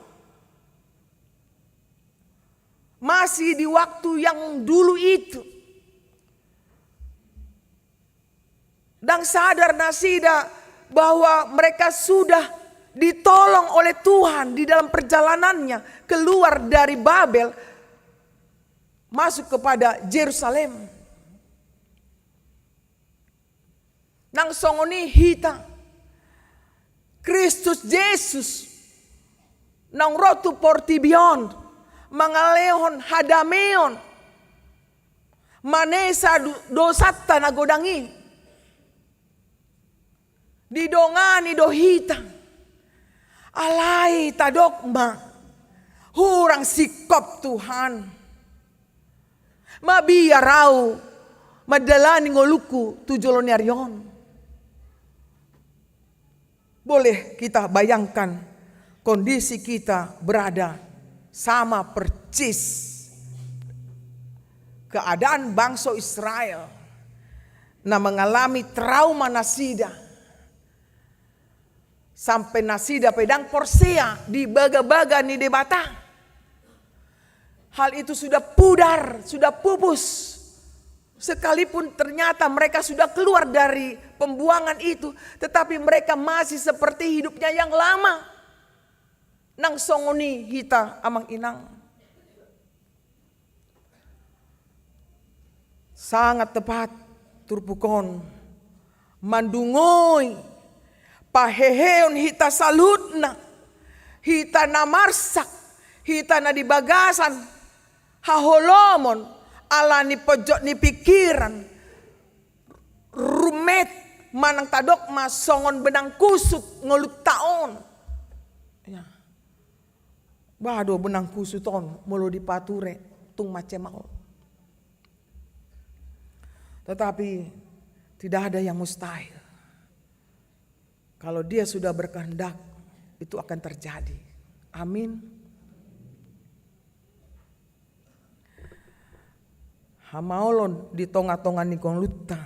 masih di waktu yang dulu itu. Ndang sadar nasida bahwa mereka sudah ditolong oleh Tuhan di dalam perjalanannya keluar dari Babel, masuk kepada Jerusalem. Nang songon i hita, Kristus Jesus naung ro tu portibi on mangalehon hadameon, manesa du-, dosanta na godang i. Didongani do hita. Alai tadok ma, hurang singkop Tuhan. Mabiar au mandalani ngolungku tu jolo ni ari on. Boleh kita bayangkan kondisi kita berada sama persis keadaan bangso Israel na mengalami trauma nasida. Sampe nasida pe ndang porsea di bagabaga ni Debata. Hal itu sudah pudar, sudah pupus. Sekalipun ternyata mereka sudah keluar dari pembuangan itu, tetapi mereka masih seperti hidupnya yang lama. Nang songon i hita amang inang. Sangat tepat turpuk on mandungoi paheheon hita saluhutna, hita na marsak, hita na di bagasan haholomon, ala ni pojok ni pikiran, rumet manang tadok ma songon benang kusut ngolunta on. Ya. Bah do benang kusut on molo dipature tung mansai maol. Tetapi tidak ada yang mustahil. Kalau Dia sudah berkehendak, itu akan terjadi. Amin. Hamaolon di tonga-tonga ni ngolunta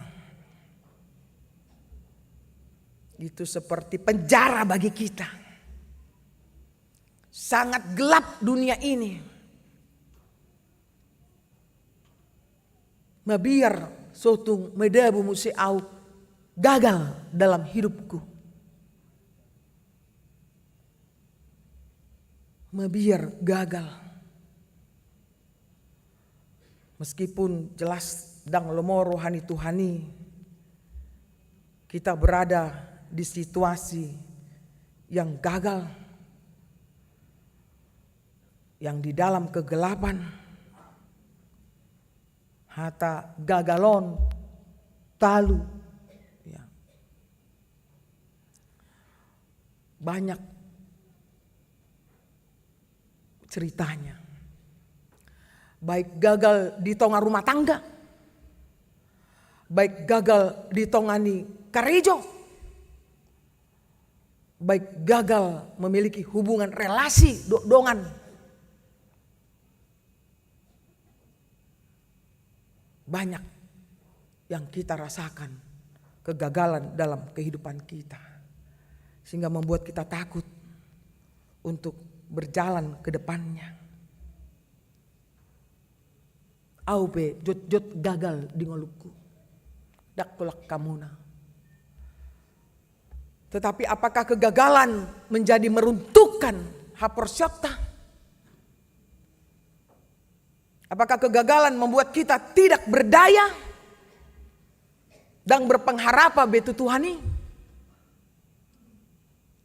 itu seperti penjara bagi kita. Sangat gelap dunia ini. Mabiar so tung madabu muse au gagal dalam hidupku. Mabiar gagal. Meskipun jelas ndang lomo roha ni Tuhan i, kita berada di situasi yang gagal, yang di dalam kegelapan. Hata gagal on talu, ya. Banyak ceritanya. Baik gagal di tonga rumah tangga, baik gagal di tonga ni karejo, baik gagal memiliki hubungan relasi do-, dongan. Banyak yang kita rasakan kegagalan dalam kehidupan kita, sehingga membuat kita takut untuk berjalan ke depannya. Au pe jotjot gagal di ngolungku. Ndang holan hamuna. Tetapi apakah kegagalan menjadi meruntuhkan haporseaonta? Apakah kegagalan membuat kita tidak berdaya dan berpengharapan be tu Tuhan i?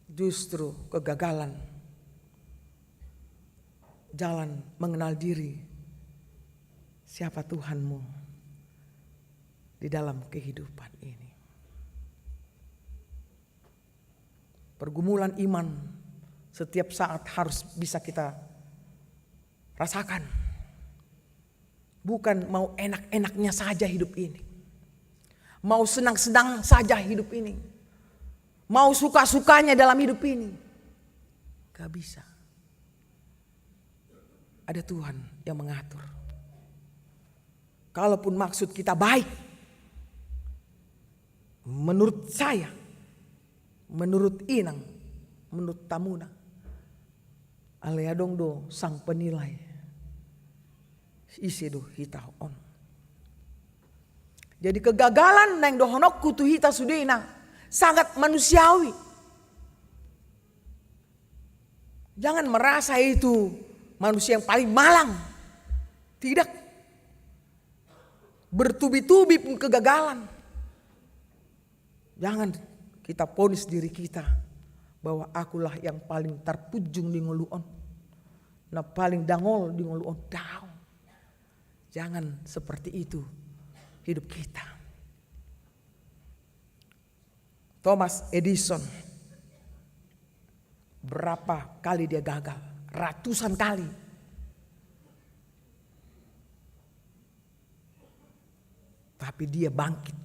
Justru kegagalan jalan mengenal diri, siapa Tuhanmu di dalam kehidupan ini. Pergumulan iman setiap saat harus bisa kita rasakan. Bukan mau enak-enaknya saja hidup ini, mau senang-senang saja hidup ini, mau suka-sukanya dalam hidup ini. Gak bisa. Ada Tuhan yang mengatur. Kalaupun maksud kita baik, menurut saya, menurut inang, menurut hamuna, alai adong do sang penilai, ise do hita on. Jadi kegagalan naeng dohononku tu hita sudena sangat manusiawi. Jangan merasa itu manusia yang paling malang. Tidak. Bertubi-tubi pun kegagalan. Jangan kita ponis diri kita bahwa akulah yang paling tarpunjung di ngolu on, na paling dangol di ngolu on. Daong. Jangan seperti itu hidup kita. Thomas Edison, berapa kali dia gagal? Ratusan kali. Tapi dia bangkit.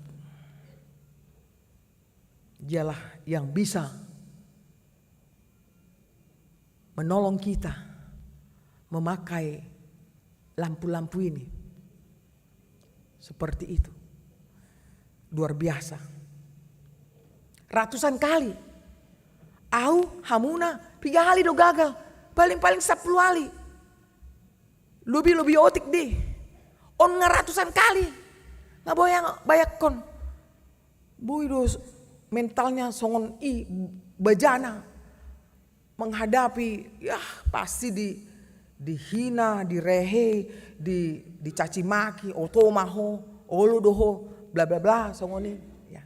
Dialah yang bisa menolong kita memakai lampu-lampu ini. Seperti itu. Luar biasa. Ratusan kali. Au, hamuna, piga hali do gagal. Paling-paling sampulu hali. Lobi-lobi otik dei. On nga ratusan kali. Nga boya bayangkon. Boi do mentalnya songon i bajana menghadapi, ya, pasti di, dihina, direhe, di, dicaci maki, oto ma ho, olo do ho, bla bla bla, songon i, ya.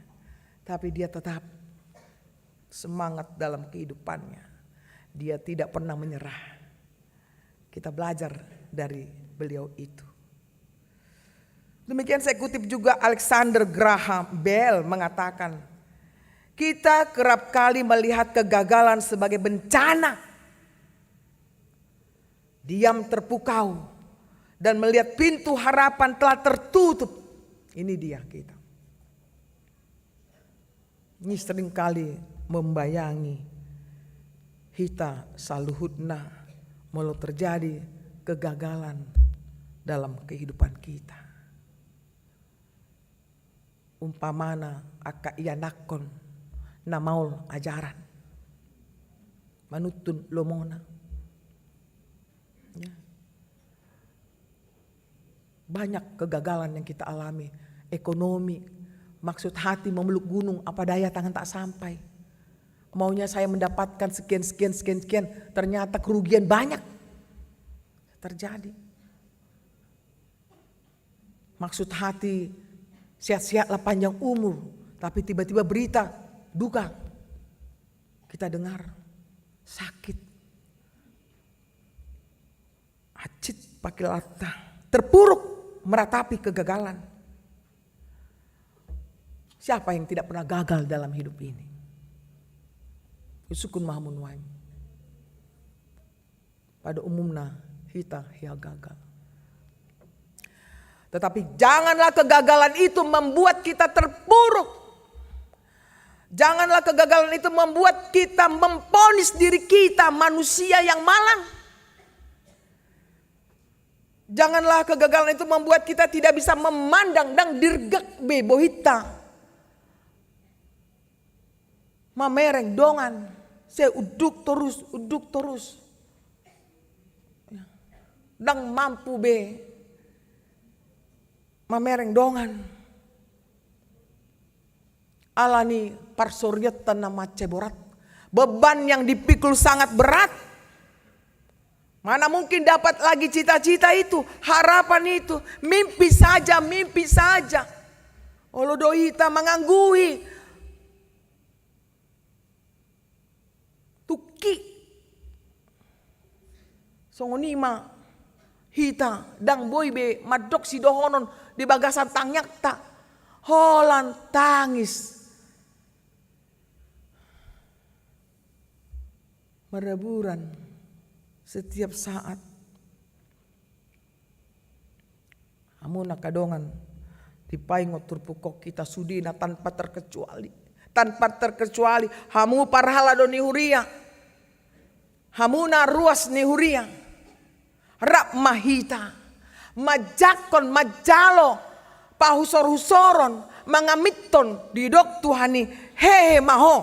Tapi dia tetap semangat dalam kehidupannya. Dia tidak pernah menyerah. Kita belajar dari beliau itu. Demikian saya kutip juga Alexander Graham Bell mengatakan, kita kerap kali melihat kegagalan sebagai bencana, diam terpukau, dan melihat pintu harapan telah tertutup. Ini dia kita. Ini seringkali membayangi hita saluhutna molo terjadi kegagalan dalam kehidupan kita. Umpamana angka ianakhon na maol ajaran, manuntun lomona. Ya. Banyak kegagalan yang kita alami, ekonomi, maksud hati memeluk gunung, apa daya tangan tak sampai. Maunya saya mendapatkan sekian, sekian, sekian, sekian, ternyata kerugian banyak terjadi. Maksud hati, sehat-sehatlah, panjang umur, tapi tiba-tiba berita duka kita dengar, sakit. Acit pakilalta, terpuruk meratapi kegagalan. Siapa yang tidak pernah gagal dalam hidup ini? Isungkun ma hamu nuaeng. Pada umumna hita hea gagal. Tetapi janganlah kegagalan itu membuat kita terpuruk. Janganlah kegagalan itu membuat kita memponis diri kita manusia yang malang. Janganlah kegagalan itu membuat kita tidak bisa memandang, ndang dirgak be bohinta mamereng dongan, sai unduk torus, unduk torus. Ndang mampu be mamereng dongan. Alani parsorianta na mansai borat. Beban yang dipikul sangat berat. Mana mungkin dapat lagi cita-cita itu, harapan itu. Mimpi saja, mimpi saja. Olo do hita manganggui. Tungki. Songon i ma hita, ndang boi be mandok sidohonon di bagasan tangiangta. Holan tangis. Maraburan setiap saat. Hamu na angka dongan, dipaingot turpuk on hita sudena tanpa terkecuali. Tanpa terkecuali, hamu parhalado ni huria. Hamu na ruas ni huria. Rap ma hita. Manjangkon, manjalo, pahusor-husoron, mangaminton, didok Tuhan i, hehe ma ho.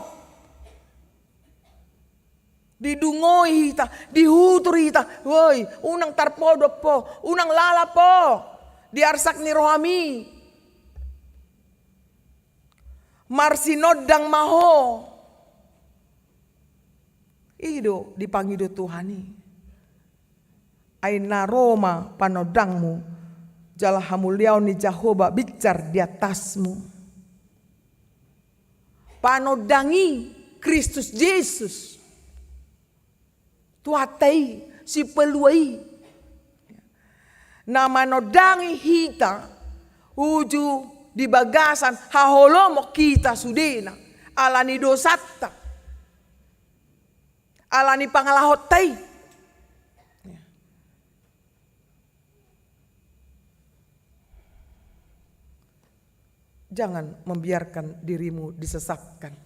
Didungoi hita, dihutur hita. Woi, unang tarpodop ho, unang lalap ho di arsak ni rohami. Marsinondang ma ho. I do dipangido Tuhan i. Ai na ro ma panondangmu, jala hamuliaon ni Jahowa binsar di atasmu. Panondang i Kristus Jesus. Tuhanta i, sipalua i. Na manondangi hita, uju di bagasan haholomon hita sudena, alani dosanta. Alani pangalahonta i. Jangan membiarkan dirimu disesatkan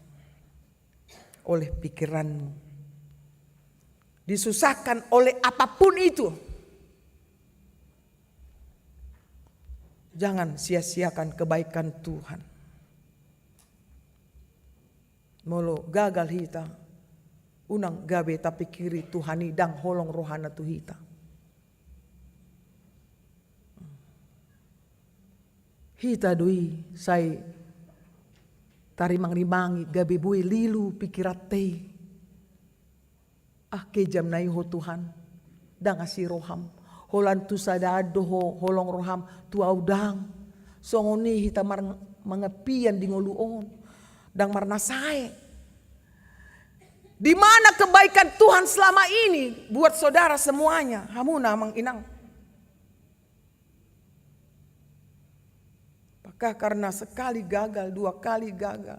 oleh pikiranmu. Disusahkan oleh apapun itu. Jangan sia-siakan kebaikan Tuhan. Molo gagal hita, unang gabe tapikiri Tuhan i ndang holong rohana tu hita. Hita do i sai tarimang-rimangi gabe boi lilu pikiranta i. Ah, kejam na i ho Tuhan, ndang asi roham. Holan tu sadaan do ho holong roham, tu ahu ndang. Songon i hita mar-, mangampian di ngolu on. Ndang marnasae. Di mana kebaikan Tuhan selama ini buat saudara semuanya, hamu na amang inang? Apakah karena sekali gagal, dua kali gagal,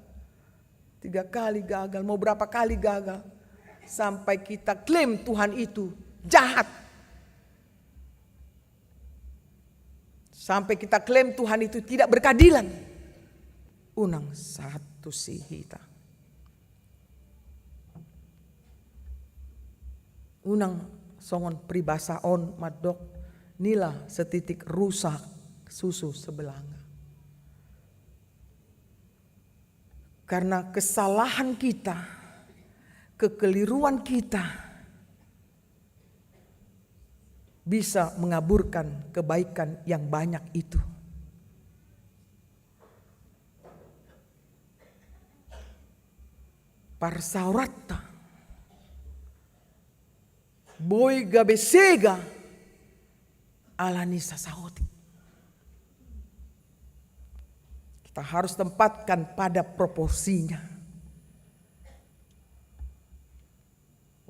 tiga kali gagal, mau berapa kali gagal, sampai kita klaim Tuhan itu jahat? Sampai kita klaim Tuhan itu tidak berkeadilan? Unang sahat tusi hita. Unang songon peribahasa on mandok, inilah setitik rusa susu sebelanga. Karena kesalahan kita, kekeliruan kita bisa mengaburkan kebaikan yang banyak itu. Parsaoranta boi gabe sega ala ni sasaotik. Kita harus tempatkan pada proporsinya.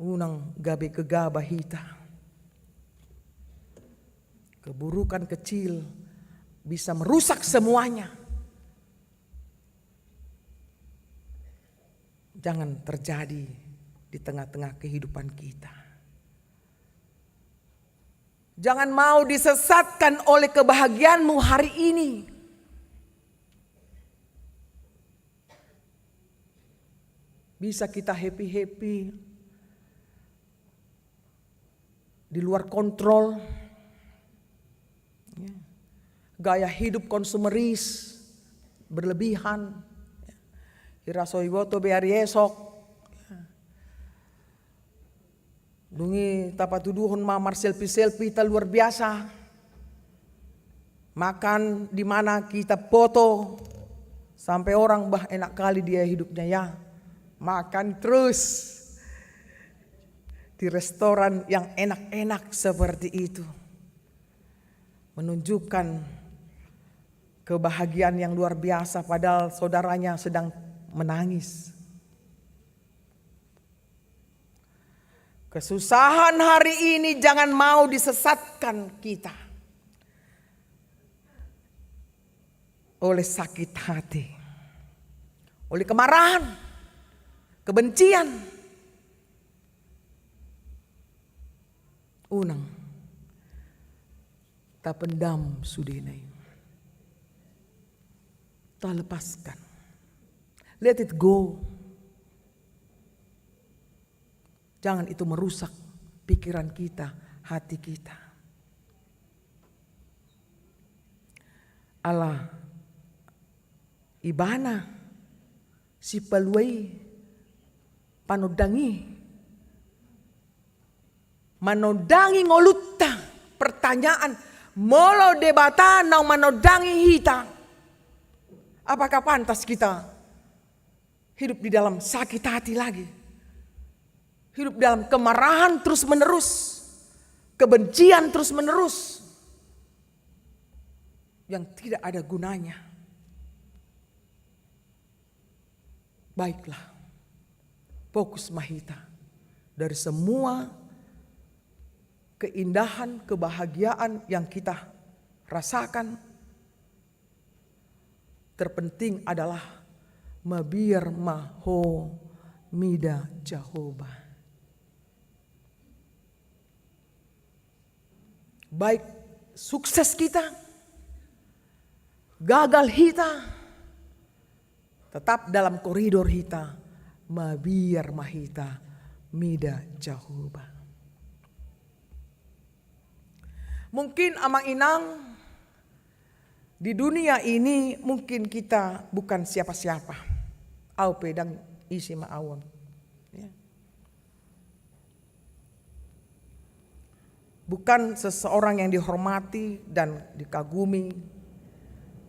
Unang gabe gegabah hita. Keburukan kecil bisa merusak semuanya. Jangan terjadi di tengah-tengah kehidupan kita. Jangan mau disesatkan oleh kebahagiaanmu hari ini. Bisa kita happy-happy, di luar kontrol. Ya. Gaya hidup konsumeris berlebihan. Ya. Hira so diboto be ari esok. Ya. Dung i tapatuduhon ma marselfie-selfie hita luar biasa. Makan di mana kita foto, sampai orang, "Bah, enak kali dia hidupnya ya." Makan terus di restoran yang enak-enak seperti itu. Menunjukkan kebahagiaan yang luar biasa, padahal saudaranya sedang menangis. Kesusahan hari ini jangan mau disesatkan kita oleh sakit hati, oleh kemarahan, kebencian. Unang tapendam sudena i. Talepaskan. Let it go. Jangan itu merusak pikiran kita, hati kita. Ala ibana sipalua i, panondang i manondangi ngolunta. Pertanyaan, molo Debata naung manondangi hita, apakah pantas kita hidup di dalam sakit hati lagi? Hidup dalam kemarahan terus-menerus, kebencian terus-menerus yang tidak ada gunanya. Baiklah, fokus ma hita. Dari semua keindahan, kebahagiaan yang kita rasakan, terpenting adalah mabiar ma ho mida Jahowa. Baik sukses kita, gagal hita, tetap dalam koridor hita, mabiar ma hita mida Jahowa. Mungkin amang inang, di dunia ini mungkin kita bukan siapa-siapa. Au pe ndang ise ma au on. Ya. Bukan seseorang yang dihormati dan dikagumi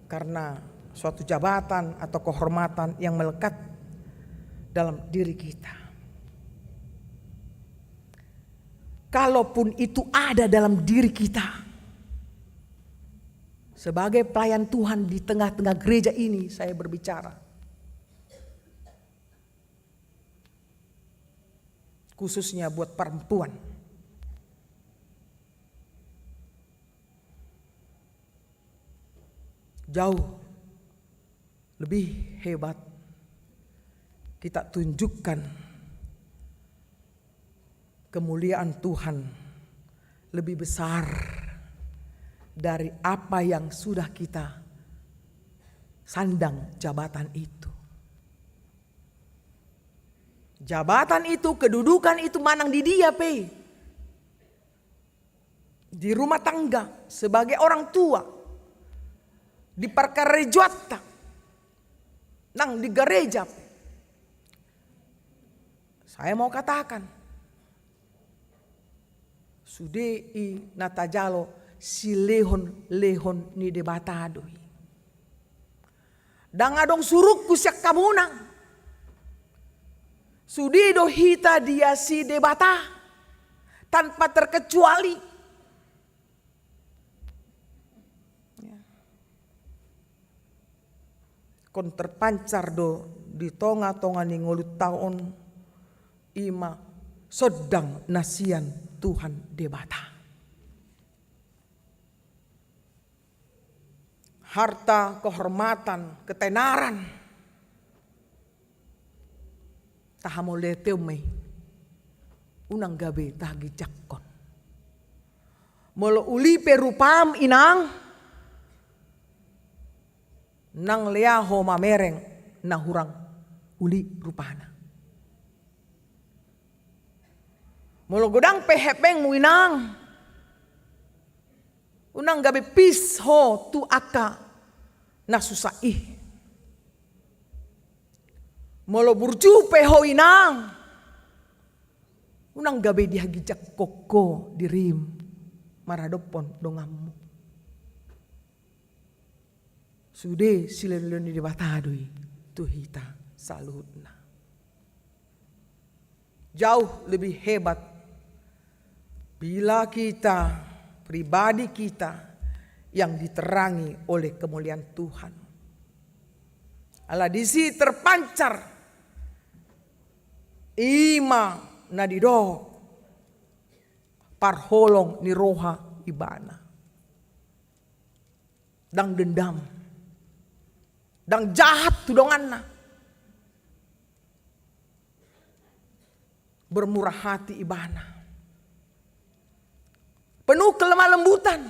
karena suatu jabatan atau kehormatan yang melekat dalam diri kita. Kalaupun itu ada dalam diri kita, sebagai pelayan Tuhan di tengah-tengah gereja ini, saya berbicara khususnya buat perempuan. Jauh lebih hebat kita tunjukkan kemuliaan Tuhan lebih besar dari apa yang sudah kita sandang jabatan itu. Jabatan itu, kedudukan itu manang di dia pe. Di rumah tangga, sebagai orang tua, di parkarejoanta, nang di gareja pe, Ai mau katakan, sude i na tajalo silehon-lehon ni Debata do i. Ndang adong surungku sian hamuna. Sude do hita diasi Debata tanpa terkecuali. Ingkon terpancar do di tonga-tonga ni ngolunta on, i ma sondang na sian Tuhan Debata. Harta, kehormatan, ketenaran, tahamauliateon ma i. Unang gabe tahaginjangkon. Molo uli pe rupam, inang, ndang lea ho mamereng na hurang uli rupana. Molo godang pe hepengmu, inang, unang gabe pis ho tu angka na susa i. Molo burju pe ho, inang, unang gabe dihaginjangkon ho dirim maradophon donganmu. Sude silehon-lehon ni Debata do i tu hita saluhutna. Jauh lebih hebat bila kita, pribadi kita, yang diterangi oleh kemuliaan Tuhan. Ala disi terpancar i ma na didok parholong ni roha ibana. Ndang dendam. Ndang jahat tu donganna. Bermurah hati ibana. Penuh kelemah lembutan.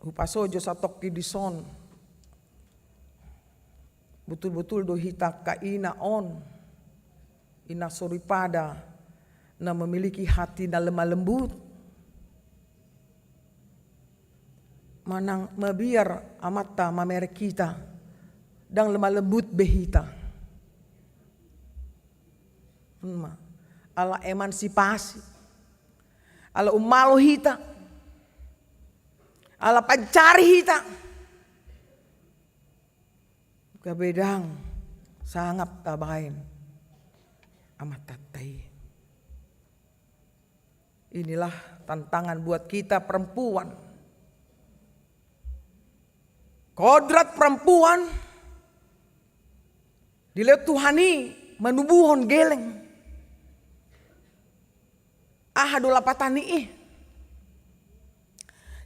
Hupasojo satongkin dison. Botul-botul do hita angka ina on, ina soripada na memiliki hati na lemah lembut. Manang mabiar amanta mamereng hita, ndang lemah lembut be hita. Ima, ala emansipasi, ala ummalo hita, ala pancari hita. Gabe ndang sangap tabaen amantanta i. Inilah tantangan buat kita perempuan. Kodrat perempuan dilehon Tuhan i manubuhon geleng. Aha do lapatan ni i?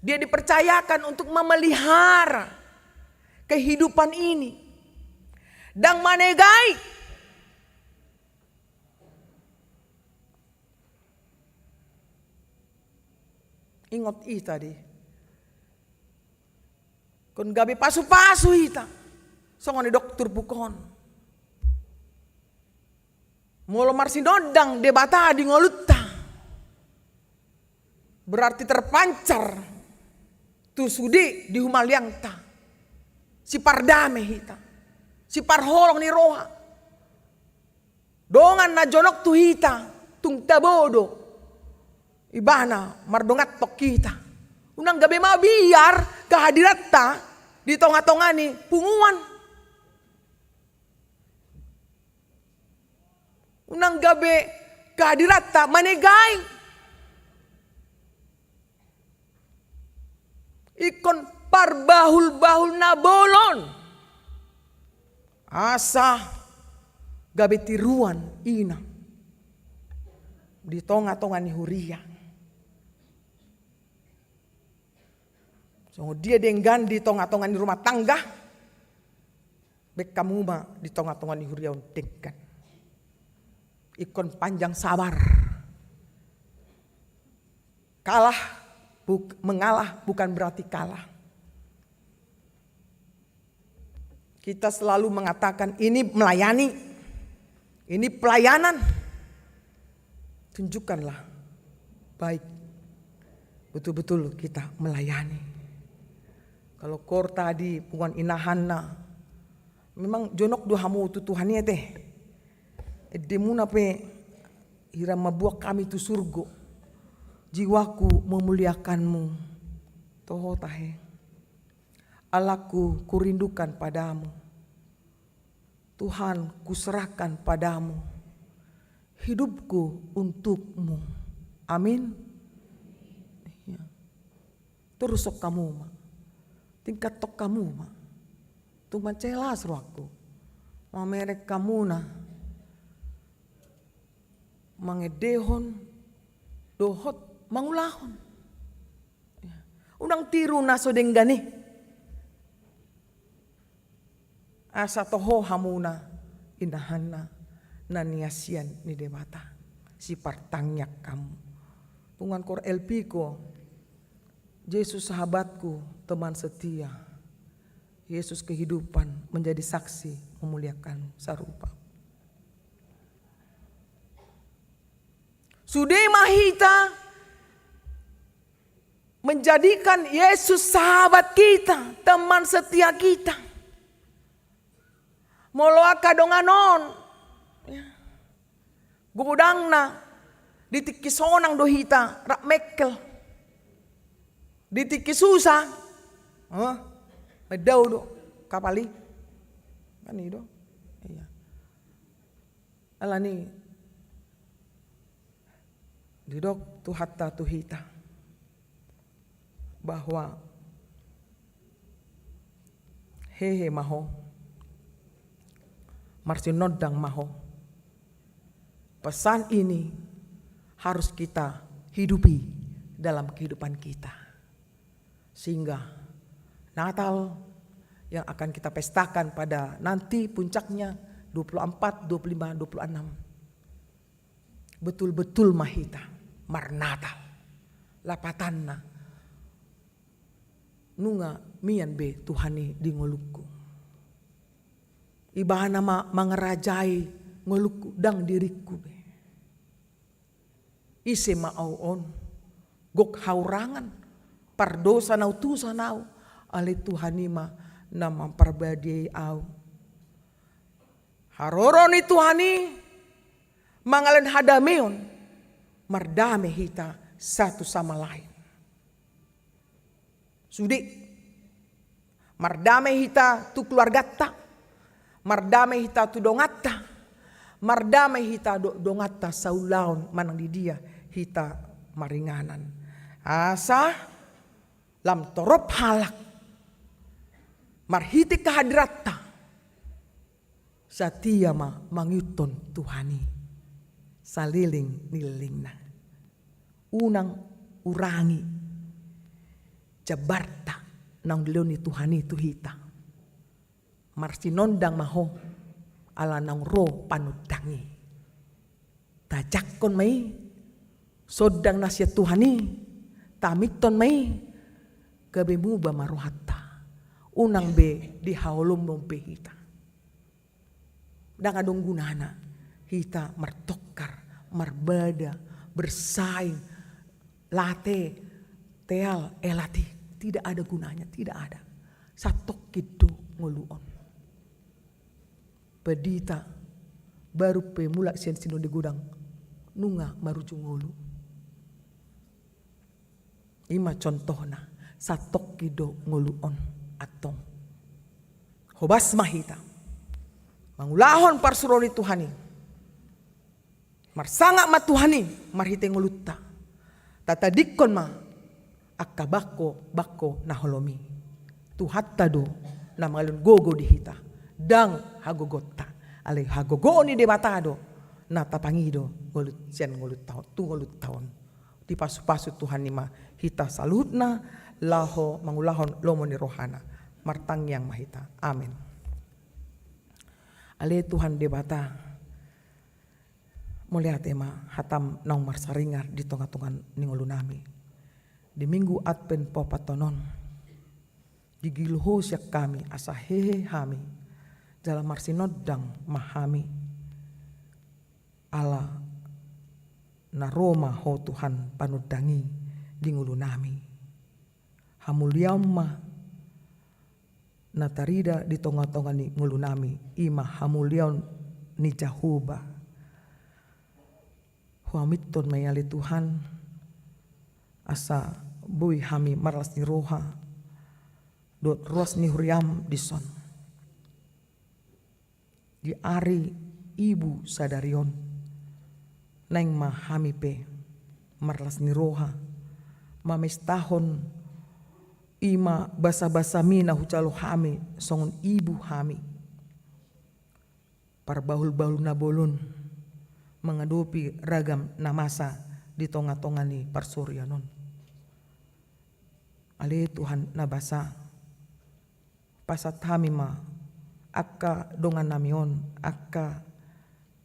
Dia dipercayakan untuk memelihara kehidupan ini. Ndang manegai. Ingot i tadi. Ingkon gabe pasu-pasu hita. Songon nidok turpuk on. Molo marsinondang Debata di ngolunta, berarti terpancar tu sude di humaliangta. Sipardame hita, siparholong ni roha. Dongan na jonok tu hita, tung tabo do ibana mardonganhon hita. Unang gabe mabiar kehadiranta di tonga-tonga ni punguan. Unang gabe kehadiranta manegai. Ingkon parbahul-bahul na bolon. Asa gabe tiruan ina di tonga-tonga ni huria. Songon dia denggan di tonga-tonga ni rumah tangga, baen hamu ma di tonga-tonga ni huria on denggan. Ingkon panjang sabar. Kalah buk-, mengalah bukan berarti kalah. Kita selalu mengatakan, "Ini melayani, ini pelayanan." Tunjukkanlah baik betul-betul kita melayani. Kalau kor tadi punguan inahanna, Memang jonok do hamu tu Tuhan i ate. Endemuna pe hira mambuat hami tu surgo. Jiwaku memuliakan-Mu. Toho tahe. Allahku, kurindukan pada-Mu. Tuhan, kuserahkan pada-Mu. Hidupku untuk-Mu. Amin. Iya. Torushon hamu ma. Tingkathon hamu ma. Tung mansai las rohangku. Mamereng hamuna. Mangendehon. Dohot mangulahon. Unang tiru na so denggan i. Asa toho hamuna inahanna na niasian ni Debata. Sipartangiang hamu. Tungan kor L P ko. Yesus sahabatku, teman setia. Yesus kehidupan menjadi saksi memuliakan sarupa. Sude ma hita menjadikan Yesus sahabat kita, teman setia kita. Molo angka dongan on, ya, godangna di tingki sonang do hita rap mengkel. Di tingki susa, oh, medau do kapal i. Kan i do. Iya. Alani didok Tuhanta tu hita bahwa hehe ma ho, marsinondang ma ho. Pesan ini harus kita hidupi dalam kehidupan kita. Sehingga Natal yang akan kita pestakan pada nanti puncaknya dua puluh empat, dua puluh lima, dua puluh enam. Betul-betul ma hita marnatal. Lapatanna. Nunga mian be Tuhan i di ngolungku. Ibana ma mangarajai ngolungku, ndang diringku be. Ise ma au on, gok haurangan, pardosa na utusan au, alai Tuhan i ma na mamparbadiai au. Haroro ni Tuhan i mangalehon hadameon, mardame hita satu sama lain. Sude. Mardame hita tu keluarganta, mardame hita tu donganta, mardame hita dohot donganta saulaon manang di dia hita maringanan. Asa lam torop halak marhite kehadiranta satia ma mangihuthon Tuhan i saleleng ni lelengna. Unang urangi jambarta naung dilehon ni Tuhan i tu hita. Marsinondang ma ho ala naung ro panondang i. Tajangkon ma i, sondang na sian Tuhan i, tamithon ma i, gabe muba ma rohanta. Unang be dihaholomhon be hita. Ndang adong gunana hita martongkar, marbada, bersaing, late, teal, elat i. Tidak ada gunanya, tidak ada. Satongkin do ngolu on. Pandita baru pe mulak sian sinode godang nunga maruju ngolu. Ima contohna, satongkin do ngolu on antong. Hobas ma hita mangulahon parsuruon ni Tuhan i. Marsangap ma Tuhan i marhite ngolunta. Tatadingkon ma angka bangko, bangko na holom i. Tuhanta do na mangalehon gogo di hita, ndang hagogoonta. Alai hagogoon ni Debata do na tapangido ngolu, sian ngolunta on tu ngolunta on. Dipasupasu Tuhan i ma hita saluhutna laho mangulahon lomo ni rohana. Martangiang ma hita. Amen. Ale Tuhan Debata, mauliate ma hatam naung marsaringar di tongatonga ni ngolunami. Di Minggu Advent paopathon on, digilu Ho sian hami asa hehe hami, jala marsinondang ma hami. Ala na ro ma Ho Tuhan panondang i di ngolunami. Hamuliaon ma na tarida di tonga-tonga ni ngolunami, i ma hamuliaon ni Jahowa. Huhamatihon ma i ale Tuhan, asa boi hami marlas ni roha dohot ruas ni huriaM dison. Di ari ibu sadari on, naeng ma hami pe marlas ni roha mamestahon i ma basa-basaMi na hujalo hami songon ibu hami, parbahul-bahul na bolon, mangadopi ragam na masa di tonga-tonga ni parsorian on. Ale Tuhan na basa, pasahat hami ma angka dongannami on, angka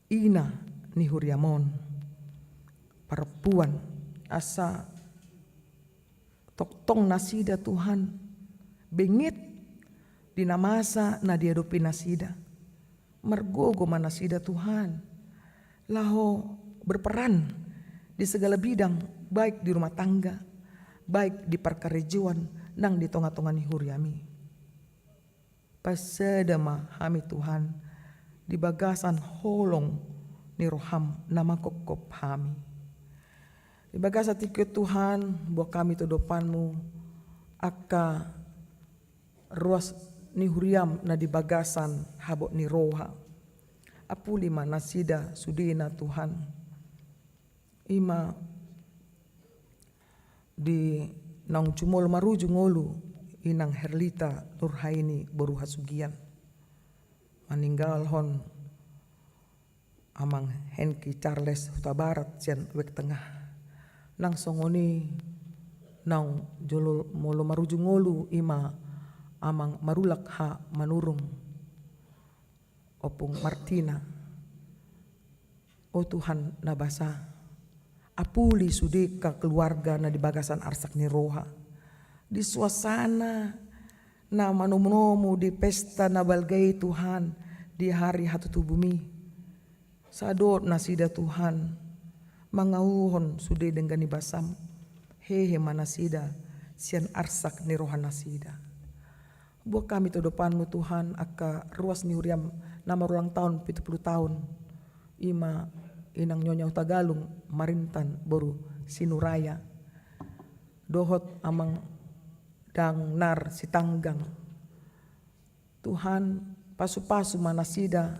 ina ni huriaM on, parompuan, asa tongtong nasida Tuhan benget di na masa na diadopi nasida. Margogo ma nasida Tuhan, laho berperan di segala bidang, baik di rumah tangga, baik di parkarejoan, nang di tonga-tonga ni huriaMi. Pasada ma hami Tuhan di bagasan holong ni rohaM na mangkophop hami. Di bagasan tingki on Tuhan, boan hami tu adopanMu angka ruas ni huriaM na di bagasan habot ni roha. Apuli ma nasida sudena Tuhan. I ma di naung jumolo maruju ngolu inang Herlita Nurhaini boru Hasugian, maninggalhon amang Henki Charles Hutabarat sian Wek Tengah. Nang songon i naung jumolo maruju ngolu i ma amang Marulak H Manurung, ompung Martina. O Tuhan na basa, apuli sude angka keluarga na di bagasan arsak ni roha, di suasana na manomu-nomu di pesta na balga i Tuhan, di hari hatutubuMi. Sada dohot nasida Tuhan, mangauhon sude denggan ni basaM, hehe ma nasida sian arsak ni roha nasida. Boan hami tu adopanMu Tuhan angka ruas ni huriaM na marulang taon pitu pulu taon, i ma inang Nyonya Hutagalung Marintan boru Sinuraya, dohot amang Dangnar Sitanggang. Tuhan, pasu-pasu ma nasida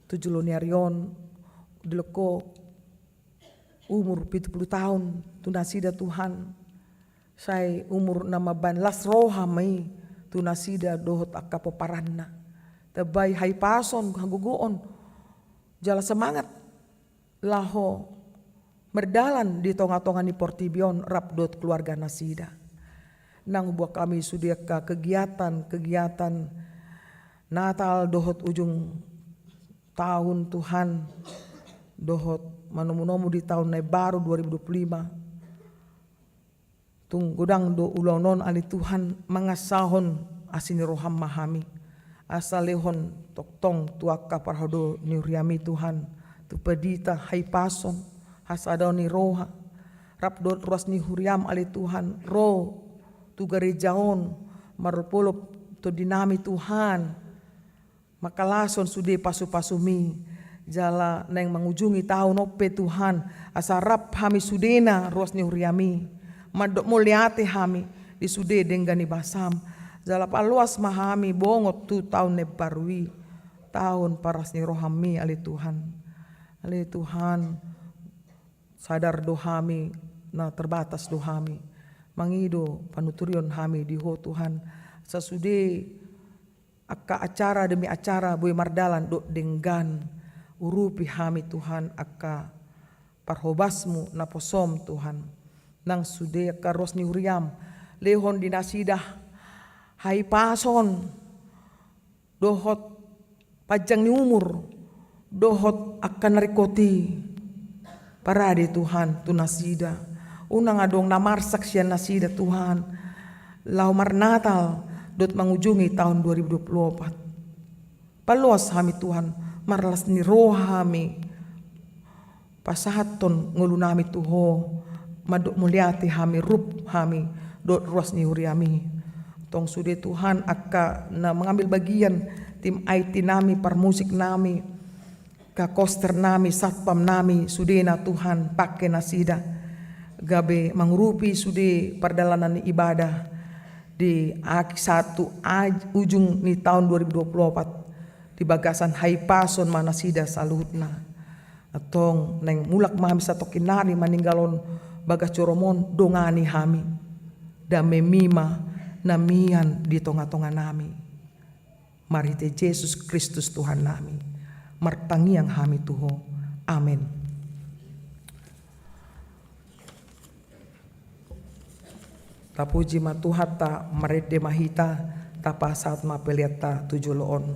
tu jolo ni ari on, dilehon Ho umur pitu pulu taon tu nasida Tuhan, sai umur na mambahen las roha ma i tu nasida dohot angka pomparanna. Tambai hahipason, hagogoon jala semangat laho mardalan di tonga-tonga ni portibi on rap dohot keluarga nasida. Nang huboan hami sude angka kegiatan-kegiatan Natal dohot ujung tahun Tuhan, dohot manomu-nomu di tahun na imbaru dua ribu dua puluh lima. Tung godang do ulaon on ale Tuhan, mangasahon asi ni rohaM ma hami, asa lehon tongtong tu angka parhobas ni huriaMi Tuhan, tu pandita hahipason, hasadaon ni roha, rap dohot ruas ni huriaM ale Tuhan, ro tu gareja on, marolopolop tondinami Tuhan, mangkalashon sude pasu-pasuMi, jala naeng mangujungi tahun on pe Tuhan, asa rap hami sudena ruas ni huriaMi, mandok mauliate hami di sude denggan ni basaM, jala paloas ma hami bongot tu tahun na imbaru i, tahun parlas ni rohaMi ale Tuhan. Ale Tuhan, sadar do hami na terbatas do hami, mangido panuturion hami di Ho Tuhan, asa sude angka acara demi acara boi mardalan dohot denggan. Urupi hami Tuhan angka parhobasMu naposoM Tuhan. Nang sude angka ruas ni huriaM, lehon di nasida hahipason dohot panjang ni umur, dohot angka na ringkot i. Parade Tuhan tu nasida, unang adong na marsak sian nasida Tuhan, laho marnatal dohot mangujungi tahun dua ribu dua puluh opat. Paloas hami Tuhan, marlas ni roha hami, pasahathon ngolunami tu Ho, mandok mauliate hami, rup hami dohot ruas ni huriaMi. Tong sude Tuhan angka na mengambil bagian tim I T nami, parmusik nami, angka koster nami, satpam nami, sudena Tuhan pangke nasida gabe mangurupi sude pardalanan ni ibadah di akhir satu aj-, ujung ni tahun dua ribu dua puluh opat di bagasan hahipason ma nasida saluhutna. Antong naeng mulak ma hami satongkin nari maninggalhon bagas joroMon, dongani hami. Damemi ma na mian di tonga-tonga nami. Marhite Jesus Kristus Tuhan nami, martangiang hami tu Ho. Amen. Tapuji ma Tuhanta, marende ma hita, tapasahat ma peleanta tu jolo on.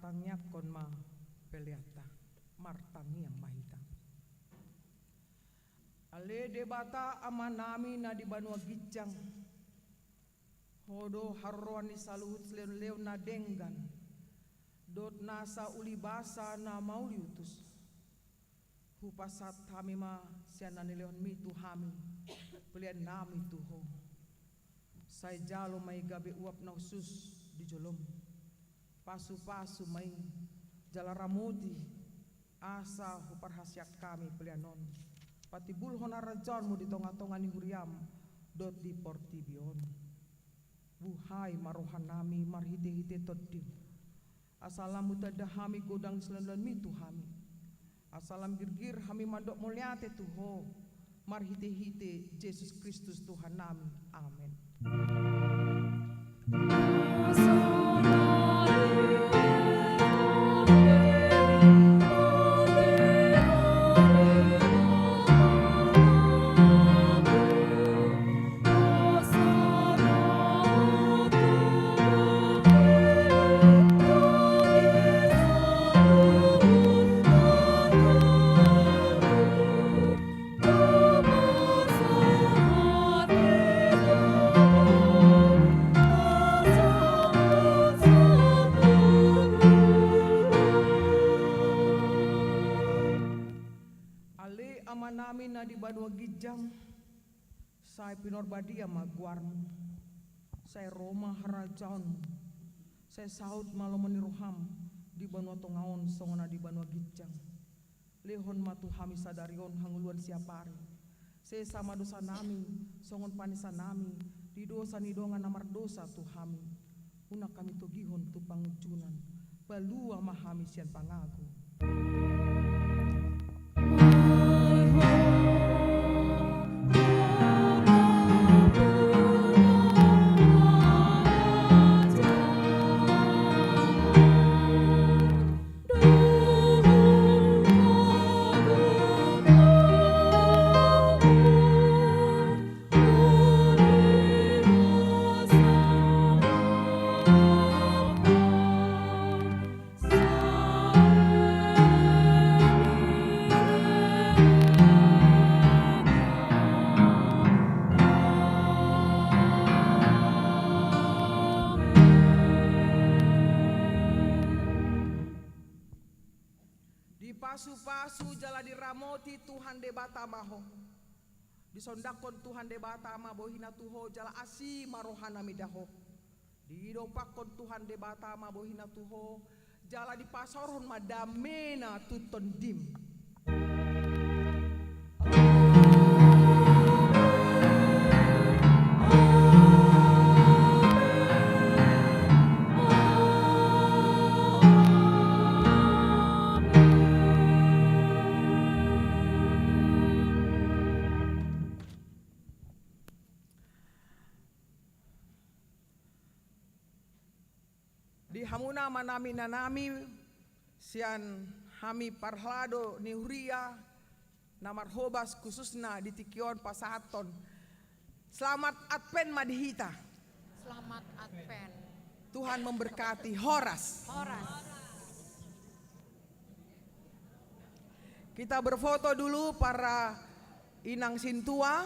Tangiangkon ma peleanta. Martangiang ma hita. Ale Debata Amanami na di banua ginjang, Ho do haroroan ni saluhut silehonlehon na denggan dohot nasa ulibasa na mauliutus. Hupasahat hami ma sian na nilehonmi tu hami peleannami tu Ho. Sai jalo ma i gabe uap na hushus di jolom. Pasupasu ma i jala ramoti, asa huparhaseang hami pelean on patimbulhon harajaonmu di tongatonga ni huriam dohot di portibi on. Buhai ma rohanami marhitehite Tondim, asa lam hutanda hami godang ni silehonlehonmi tu hami, asa lam girgir hami mandok mauliate tu Ho, marhitehite Jesus Kristus Tuhannami. Amen. Ale Amanami na di banua ginjang, sai pinarbadia ma goarmu. Sai ro ma harajaonmu. Sai saut ma lomo ni roham di banua tonga on songon na di banua ginjang. Lehon ma tu hami sadari on hangoluan siapari. Sesa ma dosanami songon panesanami di dosa ni dongan na mardosa tu hami. Unang hami togihon tu pangunjunan. Palua ma hami sian pangago. Dipasupasu jala diramoti Tuhan Debata ma ho. Disondangkon Tuhan Debata ma bohina tu ho jala asi ma rohana mida ho. Didompakkon Tuhan Debata ma bohina tu ho jala dipasaorhon ma damena tu tondim. Di hamuna amanami inanami, sian hami parhalado ni huria na marhobas khususna di tingki on pasahathon selamat Advent ma di hita. Selamat Advent. Tuhan memberkati. Horas. Horas. Kita berfoto dulu para inang sintua,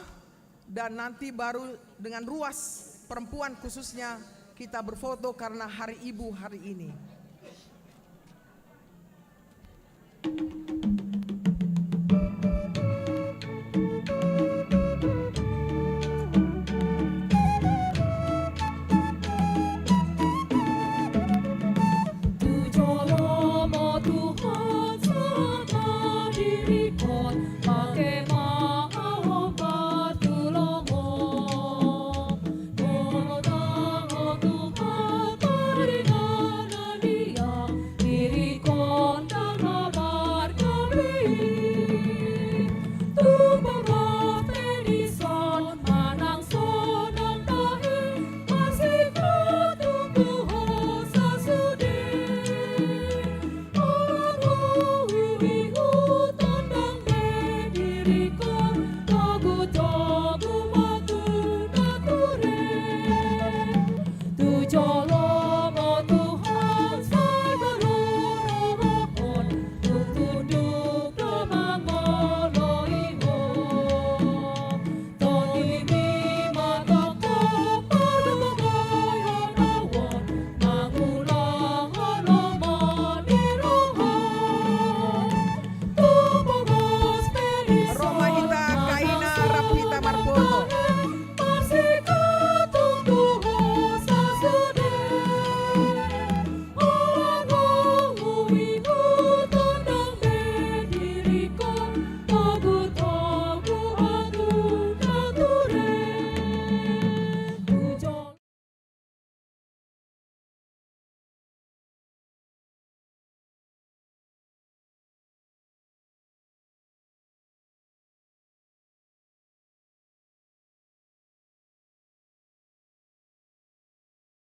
dan nanti baru dengan ruas perempuan khususnya kita berfoto karena hari ibu hari ini.